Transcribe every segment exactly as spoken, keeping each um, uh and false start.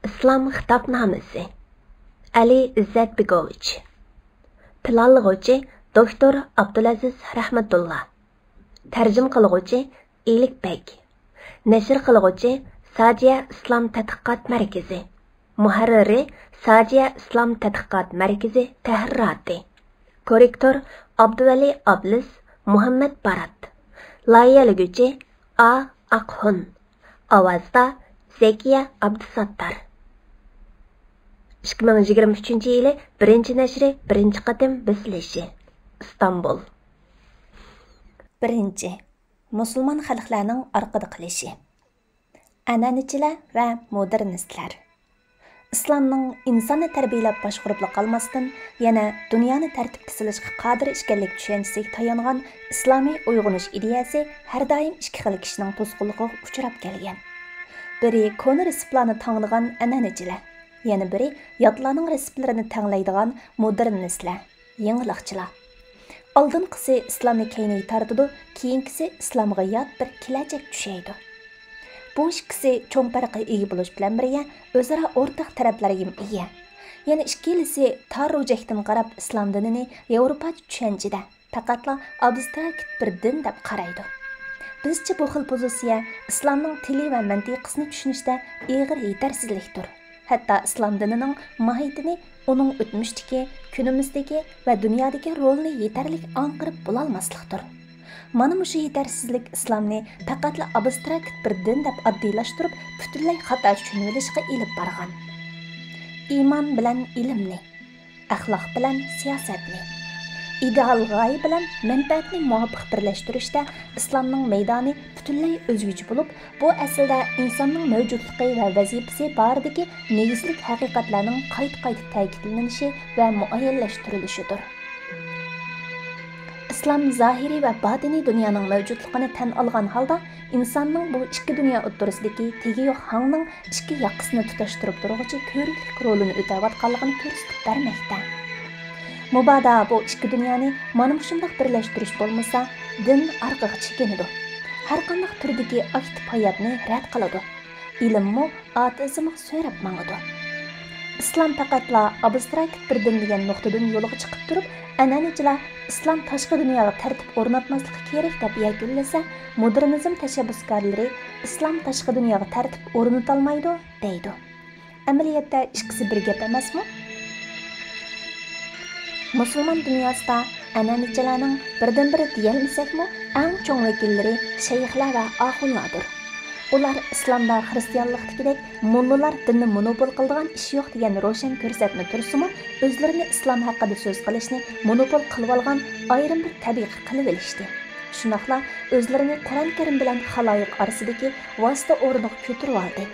ئىسلام خىتابنامىسى. ئەلى ئىززەت بېگوۋىچ. پىلانلىغۇچى دوكتور ئابدۇلئەزىز رەھمەتۇللا. تەرجىمە قىلغۇچى ئىلىك بەگ. نەشر قىلغۇچى ساجىيە ئىسلام تەتقىقات مەركىزى. مۇھەررىرى ساجىيە ئىسلام تەتقىقات مەركىزى تەھرىراتى. كوررېكتور ئابدۇۋەلى ئابلىز، مۇھەممەد بارات. لايىھەلىگۈچى ئا ئاقھۇن. ئاۋازدا زەكىيە ئابدۇساتتار. ئىككى مىڭ يىگىرمە ئۈچىنچى يىلى بىرىنچى نەشرى، بىرىنچى قېتىم بېسىلىشى. ئىستانبۇل. بىرىنچى، مۇسۇلمان خەلقلەرنىڭ ئارقىدا قېلىشى. ئەنئەنىچىلەر ۋە مودېرنىستلەر. ئىسلامنىڭ ئىنساننى تەربىيەلەپ باشقۇرۇپلا قالماستىن، يەنە دۇنيانى تەرتىپكە سېلىشقا قادىر ئىكەنلىك چۈشەنچىسىگە تايانغان ئىسلامىي ئويغىنىش ئىدىيەسى ھەر دائىم ئىككى خىل كىشىنىڭ توسقۇنلۇقىغا ئۇچراپ كەلگەن. بىرى كونا رېتسېپلارنى تاڭىدىغان ئەنئەنىچىلەر، يەنە بىرى ياتلارنىڭ رېتسېپلىرىنى تەڭلەيدىغان مودېرنىستلەر، يېڭىلىقچىلار. ئالدىنقىسى ئىسلامنى كەينىگە تارتىدۇ، كېيىنكىسى ئىسلامغا يات بىر كېلەچەك چۈشەيدۇ. بۇ ئىككىسى چوڭ پەرققە ئىگە بولۇش بىلەن بىرگە، ئۆزئارا ئورتاق تەرەپلەرگىمۇ ئىگە. يەنە ئىككىلىسى تار روجەكتىن قاراپ ئىسلام دىنىنى ياۋروپاچە چۈشەنچىدە، پەقەتلا ئابستراكت بىر دىن دەپ قارايدۇ. بىزچە بۇ خىل پوزىتسىيە ئىسلامنىڭ تىلى ۋە مەنتىقىسىنى چۈشىنىشتە ئېغىر يېتەرسىزلىكتۇر. ھەتتا ئىسلام دىنىنىڭ ماھىيىتىنى، ئۇنىڭ ئۆتمۈشتىكى، كۈنىمىزدىكى ۋە دۇنيادىكى رولىنى يېتەرلىك ئاڭقىرىپ بولالماسلىقتۇر. مانا مۇشۇ يېتەرسىزلىك ئىسلامنى پەقەتلا ئابستراكت بىر دىن دەپ ئاددىيلاشتۇرۇپ، پۈتۈنلەي خاتا چۈشىنىۋېلىشقا ئېلىپ بارغان. ئىمان بىلەن ئىلىمنى، ئەخلاق بىلەن سىياسەتنى، ئىدېئال غايە بىلەن مەنپەئەتنى مۇۋاپىق بىرلەشتۈرۈشتە ئىسلامنىڭ مەيدانى پۈتۈنلەي ئۆزگىچە بولۇپ، بۇ ئەسلىدە ئىنساننىڭ مەۋجۇتلۇقى ۋە ۋەزىپىسى بارىدىكى نېگىزلىك ھەقىقەتلەرنىڭ قايتا-قايتا تەكىتلىنىشى ۋە مۇئەييەنلەشتۈرۈلۈشىدۇر. ئىسلام زاھىرىي ۋە باتىنىي دۇنيانىڭ مەۋجۇتلۇقىنى تەن ئالغان ھالدا، ئىنساننىڭ بۇ ئىككى دۇنيا ئوتتۇرىسىدىكى تېگى يوق ھاڭنىڭ ئىككى ياقىسىنى تۇتاشتۇرۇپ تۇرغۇچى كۆۋرۈكلۈك رولىنى ئۆتەۋاتقانلىقىنى كۆرسىتىپ بەرمەكتە. مۇبادا بۇ ئىككى دۇنيانى مانا مۇشۇنداق بىرلەشتۈرۈش بولمىسا، دىن ئارقىغا چېكىنىدۇ. ھەرقانداق تۈردىكى ئاكتىپ ھاياتنى رەت قىلىدۇ. ئىلىممۇ ئاتېئىزمغا سۆرەپ ماڭىدۇ. ئىسلام پەقەتلا ئابستراكت بىر دىن دېگەن نۇقتىدىن يولغا چىقىپ تۇرۇپ، ئەنئەنىچىلەر ئىسلام تاشقى دۇنياغا تەرتىپ ئورناتماسلىقى كېرەك دەپ يەكۈنلىسە، مودېرنىزم تەشەببۇسكارلىرى ئىسلام تاشقى دۇنياغا تەرتىپ ئورنىتالمايدۇ دەيدۇ. ئەمەلىيەتتە ئىككىسى بىر گەپ ئەمەسمۇ؟ مۇسۇلمان دۇنياسىدا ئەنئەنىچىلەرنىڭ بىردىنبىرى دېيەلمىسەكمۇ، ئەڭ چوڭ ۋەكىللىرى شەيخلەر ۋە ئاخۇنلارىدۇر. ئۇلار ئىسلامدا خىرىستىيانلىقتىكىدەك موللىلار دىننى مونوپول قىلىدىغان ئىش يوق دېگەن روشەن كۆرسەتمە تۇرسىمۇ، ئۆزلىرىنى ئىسلام ھەققىدە سۆز قىلىشنى مونوپول قىلىۋالغان ئايرىم بىر تەبىقە قىلىۋېلىشتى. شۇنداقلا ئۆزلىرىنى قۇرئان كەرىم بىلەن خالايىق ئارىسىدىكى ۋاسىتە ئورنىغا كۆتۈرۈۋالدى.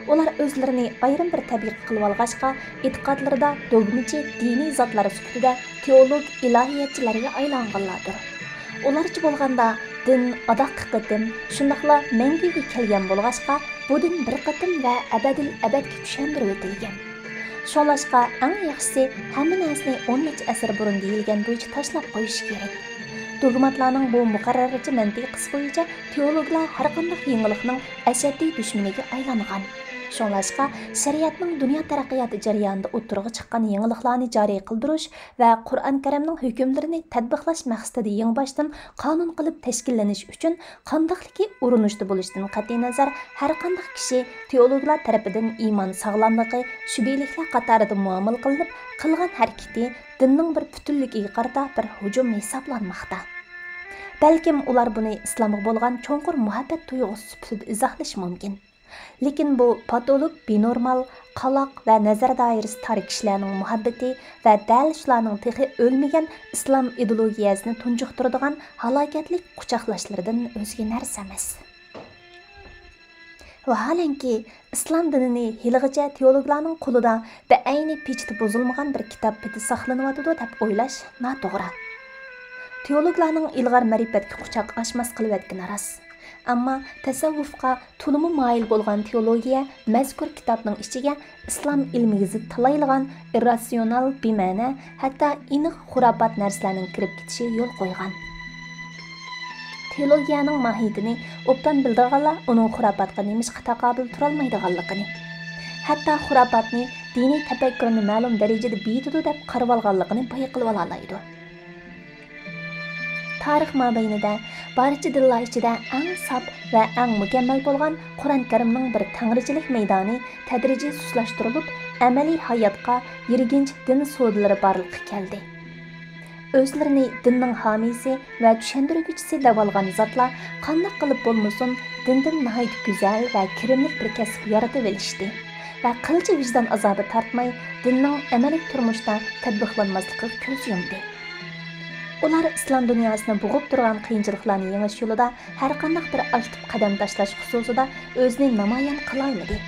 ئۇلار ئۆزلىرىنى ئايرىم بىر تەبىقە قىلىۋالغاچقا، ئېتىقادلىرىدا دوگمىچى دىنىي زاتلار سۈپىتىدە تېئولوگ ئىلاھىيەتچىلەرگە ئايلانغانلاردۇر. ئۇلارچە بولغاندا، دىن ئاداققى قېتىم، شۇنداقلا مەڭگۈگە كەلگەن بولغاچقا، بۇ دىن بىر قېتىم ۋە ئەبەدىل ئەبەدكە چۈشەندۈرۈۋېتىلگەن. شۇڭلاشقا، ئەڭ ياخشىسى ھەممە نەرسىنى ئون نەچچە ئەسىر بۇرۇن دېيىلگەن بويىچە تاشلاپ قويۇش كېرەك. دوگماتلارنىڭ بۇ مۇقەررەرچە مەنتىقىسى بويىچە تېئولوگلار ھەرقانداق يېڭىلىقنىڭ ئەشەددىي دۈشمىنىگە ئايلانغان. شۇڭلاشقا، شەرىئەتنىڭ دۇنيا تەرەققىياتى جەريانىدا ئوتتۇرىغا چىققان يېڭىلىقلارنى جارى قىلدۇرۇش ۋە قۇرئان كەرىمنىڭ ھۆكۈملىرىنى تەتبىقلاش مەقسىتىدە يېڭىباشتىن قانۇن قىلىپ تەشكىللىنىش ئۈچۈن قانداقلىكى ئۇرۇنۇشتا بولۇشتىن قەتئىينەزەر، ھەرقانداق كىشى تېئولوگلار تەرىپىدىن ئىمان ساغلاملىقى، شۈبھىلىكلەر قاتارىدا مۇئامىلە قىلىنىپ، قىلغان ھەرىكىتى دىننىڭ بىر پۈتۈنلۈكىگە قارىتا بىر ھۇجۇم ھېسابلانماقتا. بەلكىم ئۇلار بۇنى ئىسلامغا بولغان چوڭقۇر مۇھەببەت تۇيغۇسى سۈپىتىدە ئىزاھلىشى مۇمكىن. لېكىن بۇ پاتولوگ، بىنورمال، قالاق ۋە نەزەر دائىرىسى تار كىشىلەرنىڭ مۇھەببىتى ۋە دەل شۇلارنىڭ تېخى ئۆلمىگەن ئىسلام ئىدېئولوگىيەسىنى تۇنجۇقتۇرىدىغان ھالاكەتلىك قۇچاقلاشلىرىدىن ئۆزگە نەرسە ئەمەس. ۋاھالەنكى، ئىسلام دىنىنى ھېلىغىچە تېئولوگلارنىڭ قولىدا بەئەينى پېچىتى بۇزۇلمىغان بىر كىتاب پېتى ساقلىنىۋاتىدۇ دەپ ئويلاش ناتوغرا. تېئولوگلارنىڭ ئىلغار مەرىپەتكە قۇچاق ئاچماس قىلىۋەتكىنى راست. ئەمما تەسەۋۋۇفقا تولىمۇ مايىل بولغان تېئولوگىيە مەزكۇر كىتابنىڭ ئىچىگە ئىسلام ئىلمىگە زىت تالايلىغان ئىرراتسىيونال، بىمەنە، ھەتتا ئېنىق خۇراپات نەرسىلەرنىڭ كىرىپ كېتىشىگە يول قويغان. تېئولوگىيەنىڭ ماھىيىتىنى ئوبدان بىلىدىغانلار ئۇنىڭ خۇراپاتقا نېمىشقا تاقابىل تۇرالمايدىغانلىقىنى، ھەتتا خۇراپاتنى دىنىي تەپەككۇرنى مەلۇم دەرىجىدە بېيىتىدۇ دەپ قارىۋالغانلىقىنى بايقىلىۋالالايدۇ. تارىخ مابەينىدە بارچە دىنلار ئىچىدە ئەڭ ساپ ۋە ئەڭ مۇكەممەل بولغان قۇرئان كەرىمنىڭ بىر تەڭرىچىلىك مەيدانى تەدرىجىي سۇسلاشتۇرۇلۇپ، ئەمەلىي ھاياتقا يىرگىنچ دىن سودىلىرى بارلىققا كەلدى. ئۆزلىرىنى دىننىڭ ھامىيسى ۋە چۈشەندۈرگۈچىسى دەۋالغان زاتلار قانداق قىلىپ بولمىسۇن، دىندىن ناھايىتى گۈزەل ۋە كىرىملىك بىر كەسىپ يارىتىۋېلىشتى ۋە قىلچە ۋىجدان ئازابى تارتماي، دىننىڭ ئەمەلىي تۇرمۇشتا تەتبىقلانماسلىقىغا كۆز يۇمدى. ئۇلار ئىسلام دۇنياسىنى بوغۇپ تۇرغان قىيىنچىلىقلارنى يېڭىش يولىدا ھەرقانداق بىر ئاكتىپ قەدەم تاشلاش خۇسۇسىدا ئۆزىنى نامايان قىلالمىدى.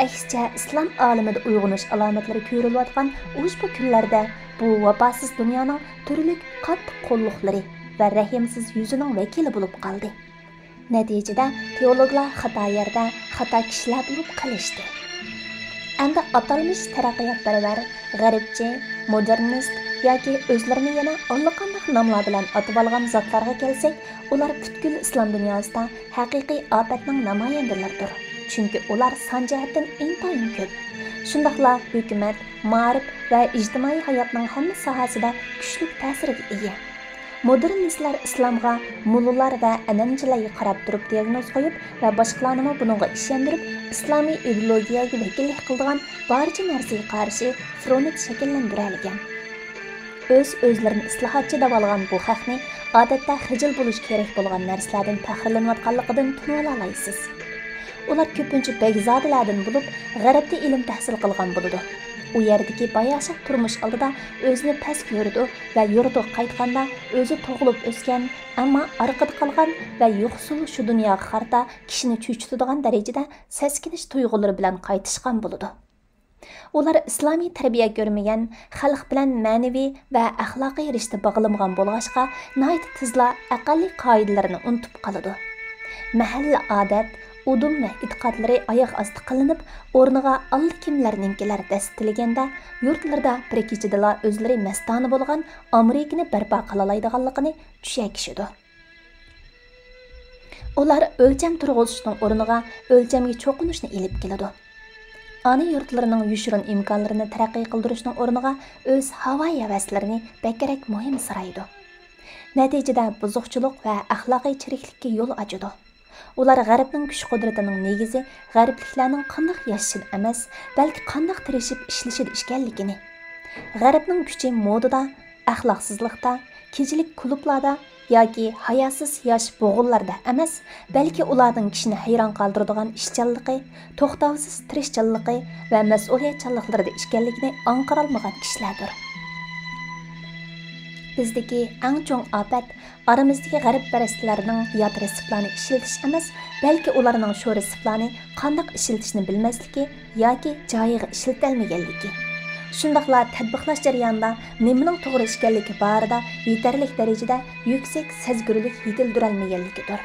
ئەكسىچە، ئىسلام ئالىمىدە ئويغىنىش ئالامەتلىرى كۆرۈلۈۋاتقان ئۇشبۇ كۈنلەردە بۇ ۋاپاسىز دۇنيانىڭ تۈرلۈك قاتتىق قوللۇقلىرى ۋە رەھىمسىز يۈزىنىڭ ۋەكىلى بولۇپ قالدى. نەتىجىدە، تېئولوگلار خاتا يەردە خاتا كىشىلەر بولۇپ قېلىشتى. ئەمدى ئاتالمىش تەرەققىياتپەرۋەر، غەربچى، مودېرنىست ياكى ئۆزلىرىنى يەنە ئاللىقانداق ناملار بىلەن ئاتىۋالغان زاتلارغا كەلسەك، ئۇلار پۈتكۈل ئىسلام دۇنياسىدا ھەقىقىي ئاپەتنىڭ نامايەندىلىرىدۇر. چۈنكى ئۇلار سان جەھەتتىن ئىنتايىن كۆپ. شۇنداقلا ھۆكۈمەت، مائارىپ ۋە ئىجتىمائىي ھاياتنىڭ ھەممە ساھەسىدە كۈچلۈك تەسىرگە ئىگە. مودېرنىستلار ئىسلامغا موللىلار ۋە ئەنئەنىچىلەرگە قاراپ تۇرۇپ دىياگنوز قويۇپ ۋە باشقىلارنىمۇ بۇنىڭغا ئىشەندۈرۈپ، ئىسلامىي ئىدېئولوگىيەگە ۋەكىللىك قىلىدىغان بارچە نەرسىگە قارشى فرونت شەكىللەندۈرەلىگەن. ئۆز-ئۆزلىرىنى ئىسلاھاتچى دەۋالغان بۇ خەقنى ئادەتتە خىجىل بولۇش كېرەك بولغان نەرسىلەردىن پەخىرلىنىۋاتقانلىقىدىن تونۇۋالالايسىز. ئۇلار كۆپىنچە بەگزادىلەردىن بولۇپ، غەربتە ئىلىم تەھسىل قىلغان بولىدۇ. ئۇ يەردىكى باياشات تۇرمۇش ئالدىدا ئۆزىنى پەس كۆرىدۇ ۋە يۇرتىغا قايتقاندا ئۆزى تۇغۇلۇپ ئۆسكەن، ئەمما ئارقىدا قالغان ۋە يوقسۇل شۇ دۇنياغا قارىتا كىشىنى چۆچۈتىدىغان دەرىجىدە سەسكىنىش تۇيغۇلىرى بىلەن قايتىشقان بولىدۇ. ئۇلار ئىسلامىي تەربىيە كۆرمىگەن، خەلق بىلەن مەنىۋى ۋە ئەخلاقىي رىشتە باغلىمىغان بولغاچقا، ناھايىتى تېزلا ئەقەللىي قائىدىلىرىنى ئۇنتۇپ قالىدۇ. مەھەللە ئادەت، ئۇدۇم ۋە ئېتىقادلىرى ئاياغ ئاستى قىلىنىپ، ئورنىغا ئاللىكىملەرنىڭكىلەر دەستىلىگەندە، يۇرتلىرىدا بىر كېچىدىلا ئۆزلىرى مەستانە بولغان ئامېرىكىنى بەرپا قىلالايدىغانلىقىنى چۈشەكىشىدۇ. ئۇلار ئۆلچەم تۇرغۇزۇشنىڭ ئورنىغا ئۆلچەمگە چوقۇنۇشنى ئېلىپ كېلىدۇ. ئانا يۇرتلىرىنىڭ يوشۇرۇن ئىمكانلىرىنى تەرەققىي قىلدۇرۇشنىڭ ئورنىغا ئۆز ھاۋايى-ھەۋەسلىرىنى بەكرەك مۇھىمسىرايدۇ. نەتىجىدە بۇزۇقچىلىق ۋە ئەخلاقىي چىرىكلىككە يول ئاچىدۇ. ئۇلار غەربنىڭ كۈچ-قۇدرىتىنىڭ نېگىزى غەربلىكلەرنىڭ قانداق ياشىشىدا ئەمەس، بەلكى قانداق تىرىشىپ ئىشلىشىدە ئىكەنلىكىنى، غەربنىڭ كۈچى مودىدا، ئەخلاقسىزلىقتا، كېچىلىك كۇلۇبلاردا ياكى ھاياسىز ياش بوغۇنلاردا ئەمەس، بەلكى ئۇلارنىڭ كىشىنى ھەيران قالدۇرىدىغان ئىشچانلىقى، توختاۋسىز تىرىشچانلىقى ۋە مەسئۇلىيەتچانلىقلىرىدا ئىكەنلىكىنى ئاڭقىرالمىغان كىشىلەردۇر. بىزدىكى ئەڭ چوڭ ئاپەت ئارىمىزدىكى غەربپەرەسلەرنىڭ يات رېتسېپلارنى ئىشلىتىش ئەمەس، بەلكى ئۇلارنىڭ شۇ رېتسېپلارنى قانداق ئىشلىتىشنى بىلمەسلىكى ياكى جايىغا ئىشلىتەلمىگەنلىكى. شۇنداقلا تەتبىقلاش جەريانىدا نېمىنىڭ توغرا ئىكەنلىكى بارىدا يېتەرلىك دەرىجىدە يۈكسەك سەزگۈرلۈك يېتىلدۈرەلمىگەنلىكىدۇر.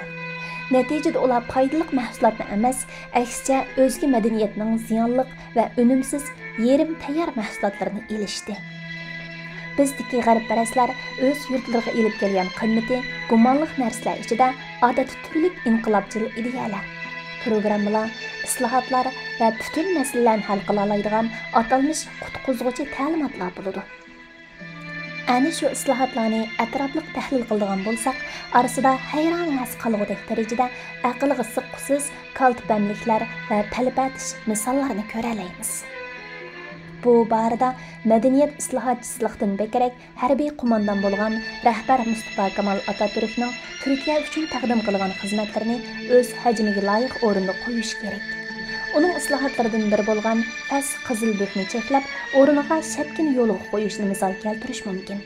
نەتىجىدە ئۇلار پايدىلىق مەھسۇلاتنى ئەمەس، ئەكسىچە ئۆزگە مەدەنىيەتنىڭ زىيانلىق ۋە ئۈنۈمسىز يېرىم تەييار مەھسۇلاتلىرىنى ئېلىشتى. بىزدىكى غەربپەرەسلەر ئۆز يۇرتلىرىغا ئېلىپ كەلگەن قىممىتى گۇمانلىق نەرسىلەر ئىچىدە ئادەتتە تۈرلۈك ئىنقىلابچىل ئىدىيەلەر، پروگراممىلار، ئىسلاھاتلار ۋە پۈتۈن مەسىلىلەرنى ھەل قىلالايدىغان ئاتالمىش قۇتقۇزغۇچى تەلىماتلار بولىدۇ. ئەنە شۇ ئىسلاھاتلارنى ئەتراپلىق تەھلىل قىلىدىغان بولساق، ئارىسىدا ھەيران-ھەس قالغۇدەك دەرىجىدە ئەقىلگە سىغقۇسىز، كالتە پەملىكلەر ۋە پەلىپەتىش مىساللارنى كۆرەلەيمىز. بۇ بارىدا مەدەنىيەت ئىسلاھاتچىسىلىقتىن بەكرەك ھەربىي قوماندان بولغان رەھبەر مۇستىپا كامال ئاتاتۈركنىڭ تۈركىيە ئۈچۈن تەقدىم قىلغان خىزمەتلىرىنى ئۆز ھەجمىگە لايىق ئورۇندا قويۇش كېرەك. ئۇنىڭ ئىسلاھاتلىرىدىن بىرى بولغان پەس قىزىل بۆكنى چەكلەپ، ئورنىغا شەپكىنى يولغا قويۇشنى مىسال كەلتۈرۈش مۇمكىن.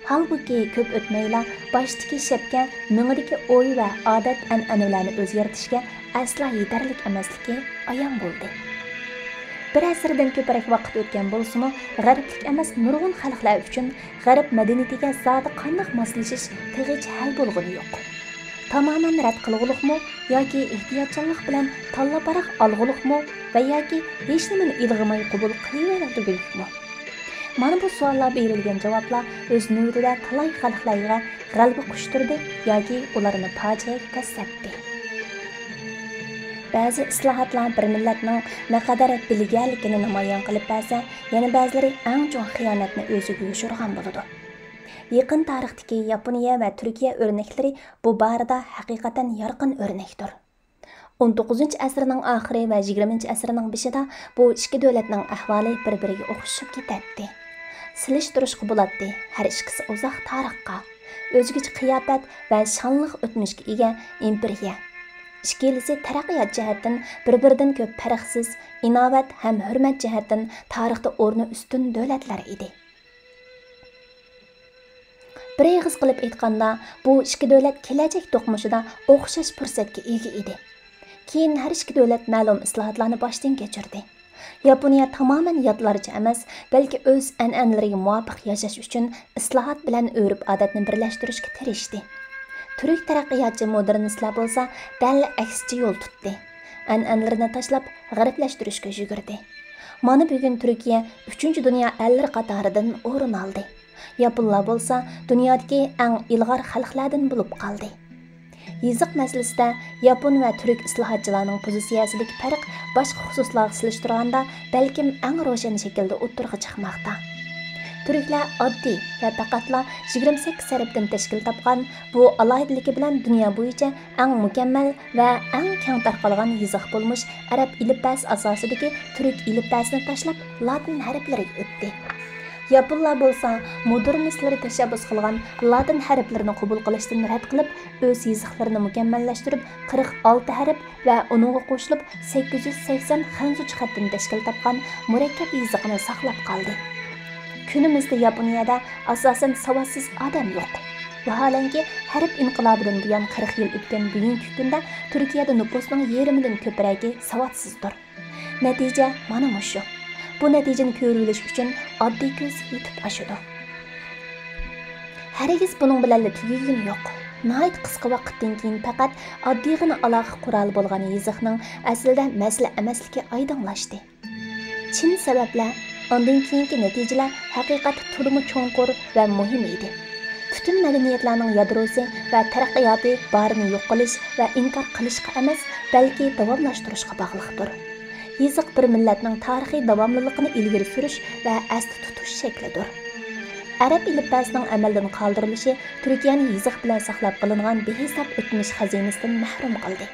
ھالبۇكى، كۆپ ئۆتمەيلا باشتىكى شەپكە مېڭىدىكى ئوي ۋە ئادەت-ئەنئەنىلەرنى ئۆزگەرتىشكە ئەسلا يېتەرلىك ئەمەسلىكى ئايان بولدى. بىر ئەسىردىن كۆپرەك ۋاقىت ئۆتكەن بولسىمۇ، غەربلىك ئەمەس نۇرغۇن خەلقلەر ئۈچۈن غەرب مەدەنىيىتىگە زادى قانداق ماسلىشىش تېخىچە ھەل بولغىنى يوق. تامامەن رەت قىلغۇلۇقمۇ ياكى ئېھتىياتچانلىق بىلەن تاللا-پاراق ئالغۇلۇقمۇ ۋە ياكى ھېچنېمىنى ئىلغىماي قوبۇل قىلىۋېرىدىغۇلۇقمۇ؟ مانا بۇ سوئاللار بېرىلگەن جاۋابلار ئۆز نۆۋىتىدە تالاي خەلقلەرگە غەلىبە قۇچتۇردى ياكى ئۇلارنى پاجىئەگە دەسسەتتى. بەزى ئىسلاھاتلار بىر مىللەتنىڭ نەقەدەر بىلگەنلىكىنى نامايان قىلىپ بەرسە، يەنە بەزىلىرى ئەڭ چوڭ خىيانەتنى ئۆزىگە يوشۇرغان بولىدۇ. يېقىن تارىختىكى ياپونىيە ۋە تۈركىيە ئۆرنەكلىرى بۇ بارىدا ھەقىقەتەن يارقىن ئۆرنەكتۇر. ئون توققۇزىنچى ئەسىرنىڭ ئاخىرى ۋە يىگىرمىنچى ئەسىرنىڭ بېشىدا بۇ ئىككى دۆلەتنىڭ ئەھۋالى بىر-بىرىگە ئوخشىشىپ كېتەتتى. سېلىشتۇرۇشقا بولاتتى، ھەر ئىككىسى ئۇزاق تارىخقا، ئۆزگىچە قىياپەت ۋە شانلىق ئۆتمۈشكە ئىگە ئىمپېرىيە. ئىككىلىسى تەرەققىيات جەھەتتىن بىر-بىرىدىن كۆپ پەرقسىز، ئىناۋەت ھەم ھۆرمەت جەھەتتىن تارىختا ئورنى ئۈستۈن دۆلەتلەر ئىدى. بىر ئېغىز قىلىپ ئېيتقاندا، بۇ ئىككى دۆلەت كېلەچەك توقۇنۇشىدا ئوخشاش پۇرسەتكە ئىگە ئىدى. كېيىن ھەر ئىككى دۆلەت مەلۇم ئىسلاھاتلارنى باشتىن كەچۈردى. ياپونىيە تامامەن ياتلارچە ئەمەس، بەلكى ئۆز ئەنئەنىلىرىگە مۇۋاپىق ياشاش ئۈچۈن ئىسلاھات بىلەن ئۆرپ-ئادەتنى بىرلەشتۈرۈشكە تىرىشتى. تۈرك تەرەققىياتچى مودېرنىستلار بولسا دەل ئەكسىچە يول تۇتتى. ئەنئەنىلىرىنى تاشلاپ، غەربلەشتۈرۈشكە يۈگۈردى. مانا بۈگۈن تۈركىيە ئۈچىنچى دۇنيا ئەللىرى قاتارىدىن ئورۇن ئالدى. ياپونلار بولسا دۇنيادىكى ئەڭ ئىلغار خەلقلەردىن بولۇپ قالدى. يېزىق مەسىلىسىدە ياپون ۋە تۈرك ئىسلاھاتچىلارنىڭ پوزىتسىيەسىدىكى پەرق باشقا خۇسۇسلارغا سېلىشتۇرغاندا بەلكىم ئەڭ روشەن شەكىلدە ئوتتۇرىغا چىقماقتا. تۈركلەر ئاددىي ۋە پەقەتلا يىگىرمە سەككىز ھەرپتىن تەشكىل تاپقان بۇ ئالاھىدىلىكى بىلەن دۇنيا بويىچە ئەڭ مۇكەممەل ۋە ئەڭ كەڭ تارقالغان يېزىق بولمىش ئەرەب ئېلىپبەسى ئاساسىدىكى تۈرك ئېلىپبەسىنى تاشلاپ، لاتىن ھەرپلىرىگە ئۆتتى. ياپونلار بولسا مودېرنىستلىرى تەشەببۇس قىلغان لاتىن ھەرپلىرىنى قوبۇل قىلىشتىن رەت قىلىپ، ئۆز يېزىقلىرىنى مۇكەممەللەشتۈرۈپ، قىرىق ئالتە ھەرپ ۋە ئۇنىڭغا قوشۇلۇپ سەككىز يۈز سەكسەن خەنزۇچە خەتتىن تەشكىل تاپقان مۇرەككەپ يېزىقىنى ساقلاپ قالدى. كۈنىمىزدە ياپونىيەدە ئاساسەن ساۋاتسىز ئادەم يوق. ۋاھالەنكى، ھەرپ ئىنقىلابىدىن بۇيان قىرىق يىل ئۆتكەن بۈگۈنكى كۈندە تۈركىيەدە نوپۇسنىڭ يېرىمىدىن كۆپرەكى ساۋاتسىزدۇر. نەتىجە مانا مۇشۇ. بۇ نەتىجىنى كۆرۈۋېلىش ئۈچۈن ئاددىي كۆز يېتىپ ئاشىدۇ. ھەرگىز بۇنىڭ بىلەنلا تۈگىگىنى يوق. ناھايىتى قىسقا ۋاقىتتىن كېيىن پەقەت ئاددىيغىنا ئالاقە قورالى بولغان يېزىقنىڭ ئەسلىدە مەسىلە ئەمەسلىكى ئايدىڭلاشتى. چىن سەۋەبلەر، ئاندىن كېيىنكى نەتىجىلەر ھەقىقەتتە تولىمۇ چوڭقۇر ۋە مۇھىم ئىدى. پۈتۈن مەدەنىيەتلەرنىڭ يادروسى ۋە تەرەققىياتى بارىنى يوق قىلىش ۋە ئىنكار قىلىشقا ئەمەس، بەلكى داۋاملاشتۇرۇشقا باغلىقتۇر. يېزىق بىر مىللەتنىڭ تارىخىي داۋاملىلىقىنى ئىلگىرى سۈرۈش ۋە ئەستە تۇتۇش شەكلىدۇر. ئەرەب ئېلىپبەسىنىڭ ئەمەلدىن قالدۇرۇلۇشى تۈركىيەنى يېزىق بىلەن ساقلاپ قېلىنغان بىھېساب ئۆتمۈش خەزىنىسىدىن مەھرۇم قىلدى.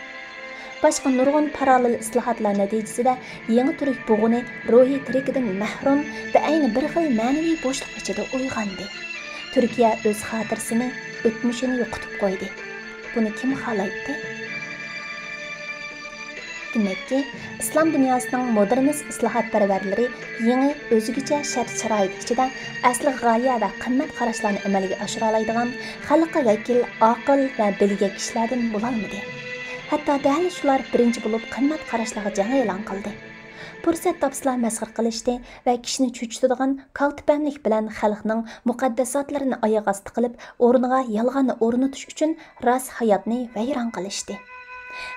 باشقا نۇرغۇن پاراللېل ئىسلاھاتلار نەتىجىسىدە يېڭى تۈرك بوغۇنى روھىي تىرىكىدىن مەھرۇم، بەئەينى بىر خىل مەنىۋى بوشلۇق ئىچىدە ئويغاندى. تۈركىيە ئۆز خاتىرىسىنى، ئۆتمۈشىنى يوقىتىپ قويدى. بۇنى كىم خالايتتى؟ دېمەككى، ئىسلام دۇنياسىنىڭ مودېرنىست ئىسلاھاتپەرۋەرلىرى يېڭى، ئۆزگىچە شەرت-شارائىت ئىچىدە ئەسلى غايە ۋە قىممەت قاراشلارنى ئەمەلگە ئاشۇرالايدىغان، خەلققە ۋەكىل، ئاقىل ۋە بىلگەك كىشىلەردىن بولالمىدى. ھەتتا دەل شۇلار بىرىنچى بولۇپ قىممەت قاراشلارغا جەڭ ئېلان قىلدى. پۇرسەت تاپسىلا مەسخىرە قىلىشتى ۋە كىشىنى چۆچۈتىدىغان كالتىپەملىك بىلەن خەلقنىڭ مۇقەدداساتلىرىنى ئاياق ئاستى قىلىپ، ئورنىغا يالغاننى ئورنىتىش ئۈچۈن راست ھاياتنى ۋەيران قىلىشتى.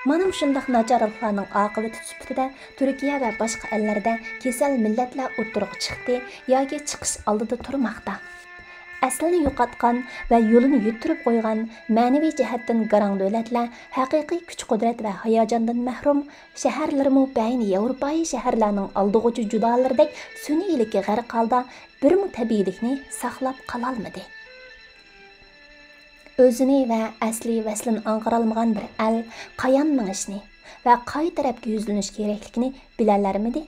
مانا مۇشۇنداق ناچارلىقلارنىڭ ئاقىۋىتى سۈپىتىدە تۈركىيە ۋە باشقا ئەللەردە كېسەل مىللەتلەر ئوتتۇرىغا چىقتى ياكى چىقىش ئالدىدا تۇرماقتا. ئەسلىنى يوقاتقان ۋە يولىنى يىتتۈرۈپ قويغان، مەنىۋى جەھەتتىن گاراڭ دۆلەتلەر ھەقىقىي كۈچ-قۇدرەت ۋە ھاياجاندىن مەھرۇم، شەھەرلىرىمۇ بەئەينى ياۋروپايى شەھەرلەرنىڭ ئالدىغۇچى جۇدالىرىدەك سۈنئىيلىككە غەرق ھالدا بىرمۇ تەبىئىيلىكنى ساقلاپ قالالمىدى. ئۆزىنى ۋە ئەسلى ۋەسلىنى ئاڭقىرالمىغان بىر ئەل قايان مېڭىشنى ۋە قايسى تەرەپكە يۈزلىنىش كېرەكلىكىنى بىلەلەرمىدى؟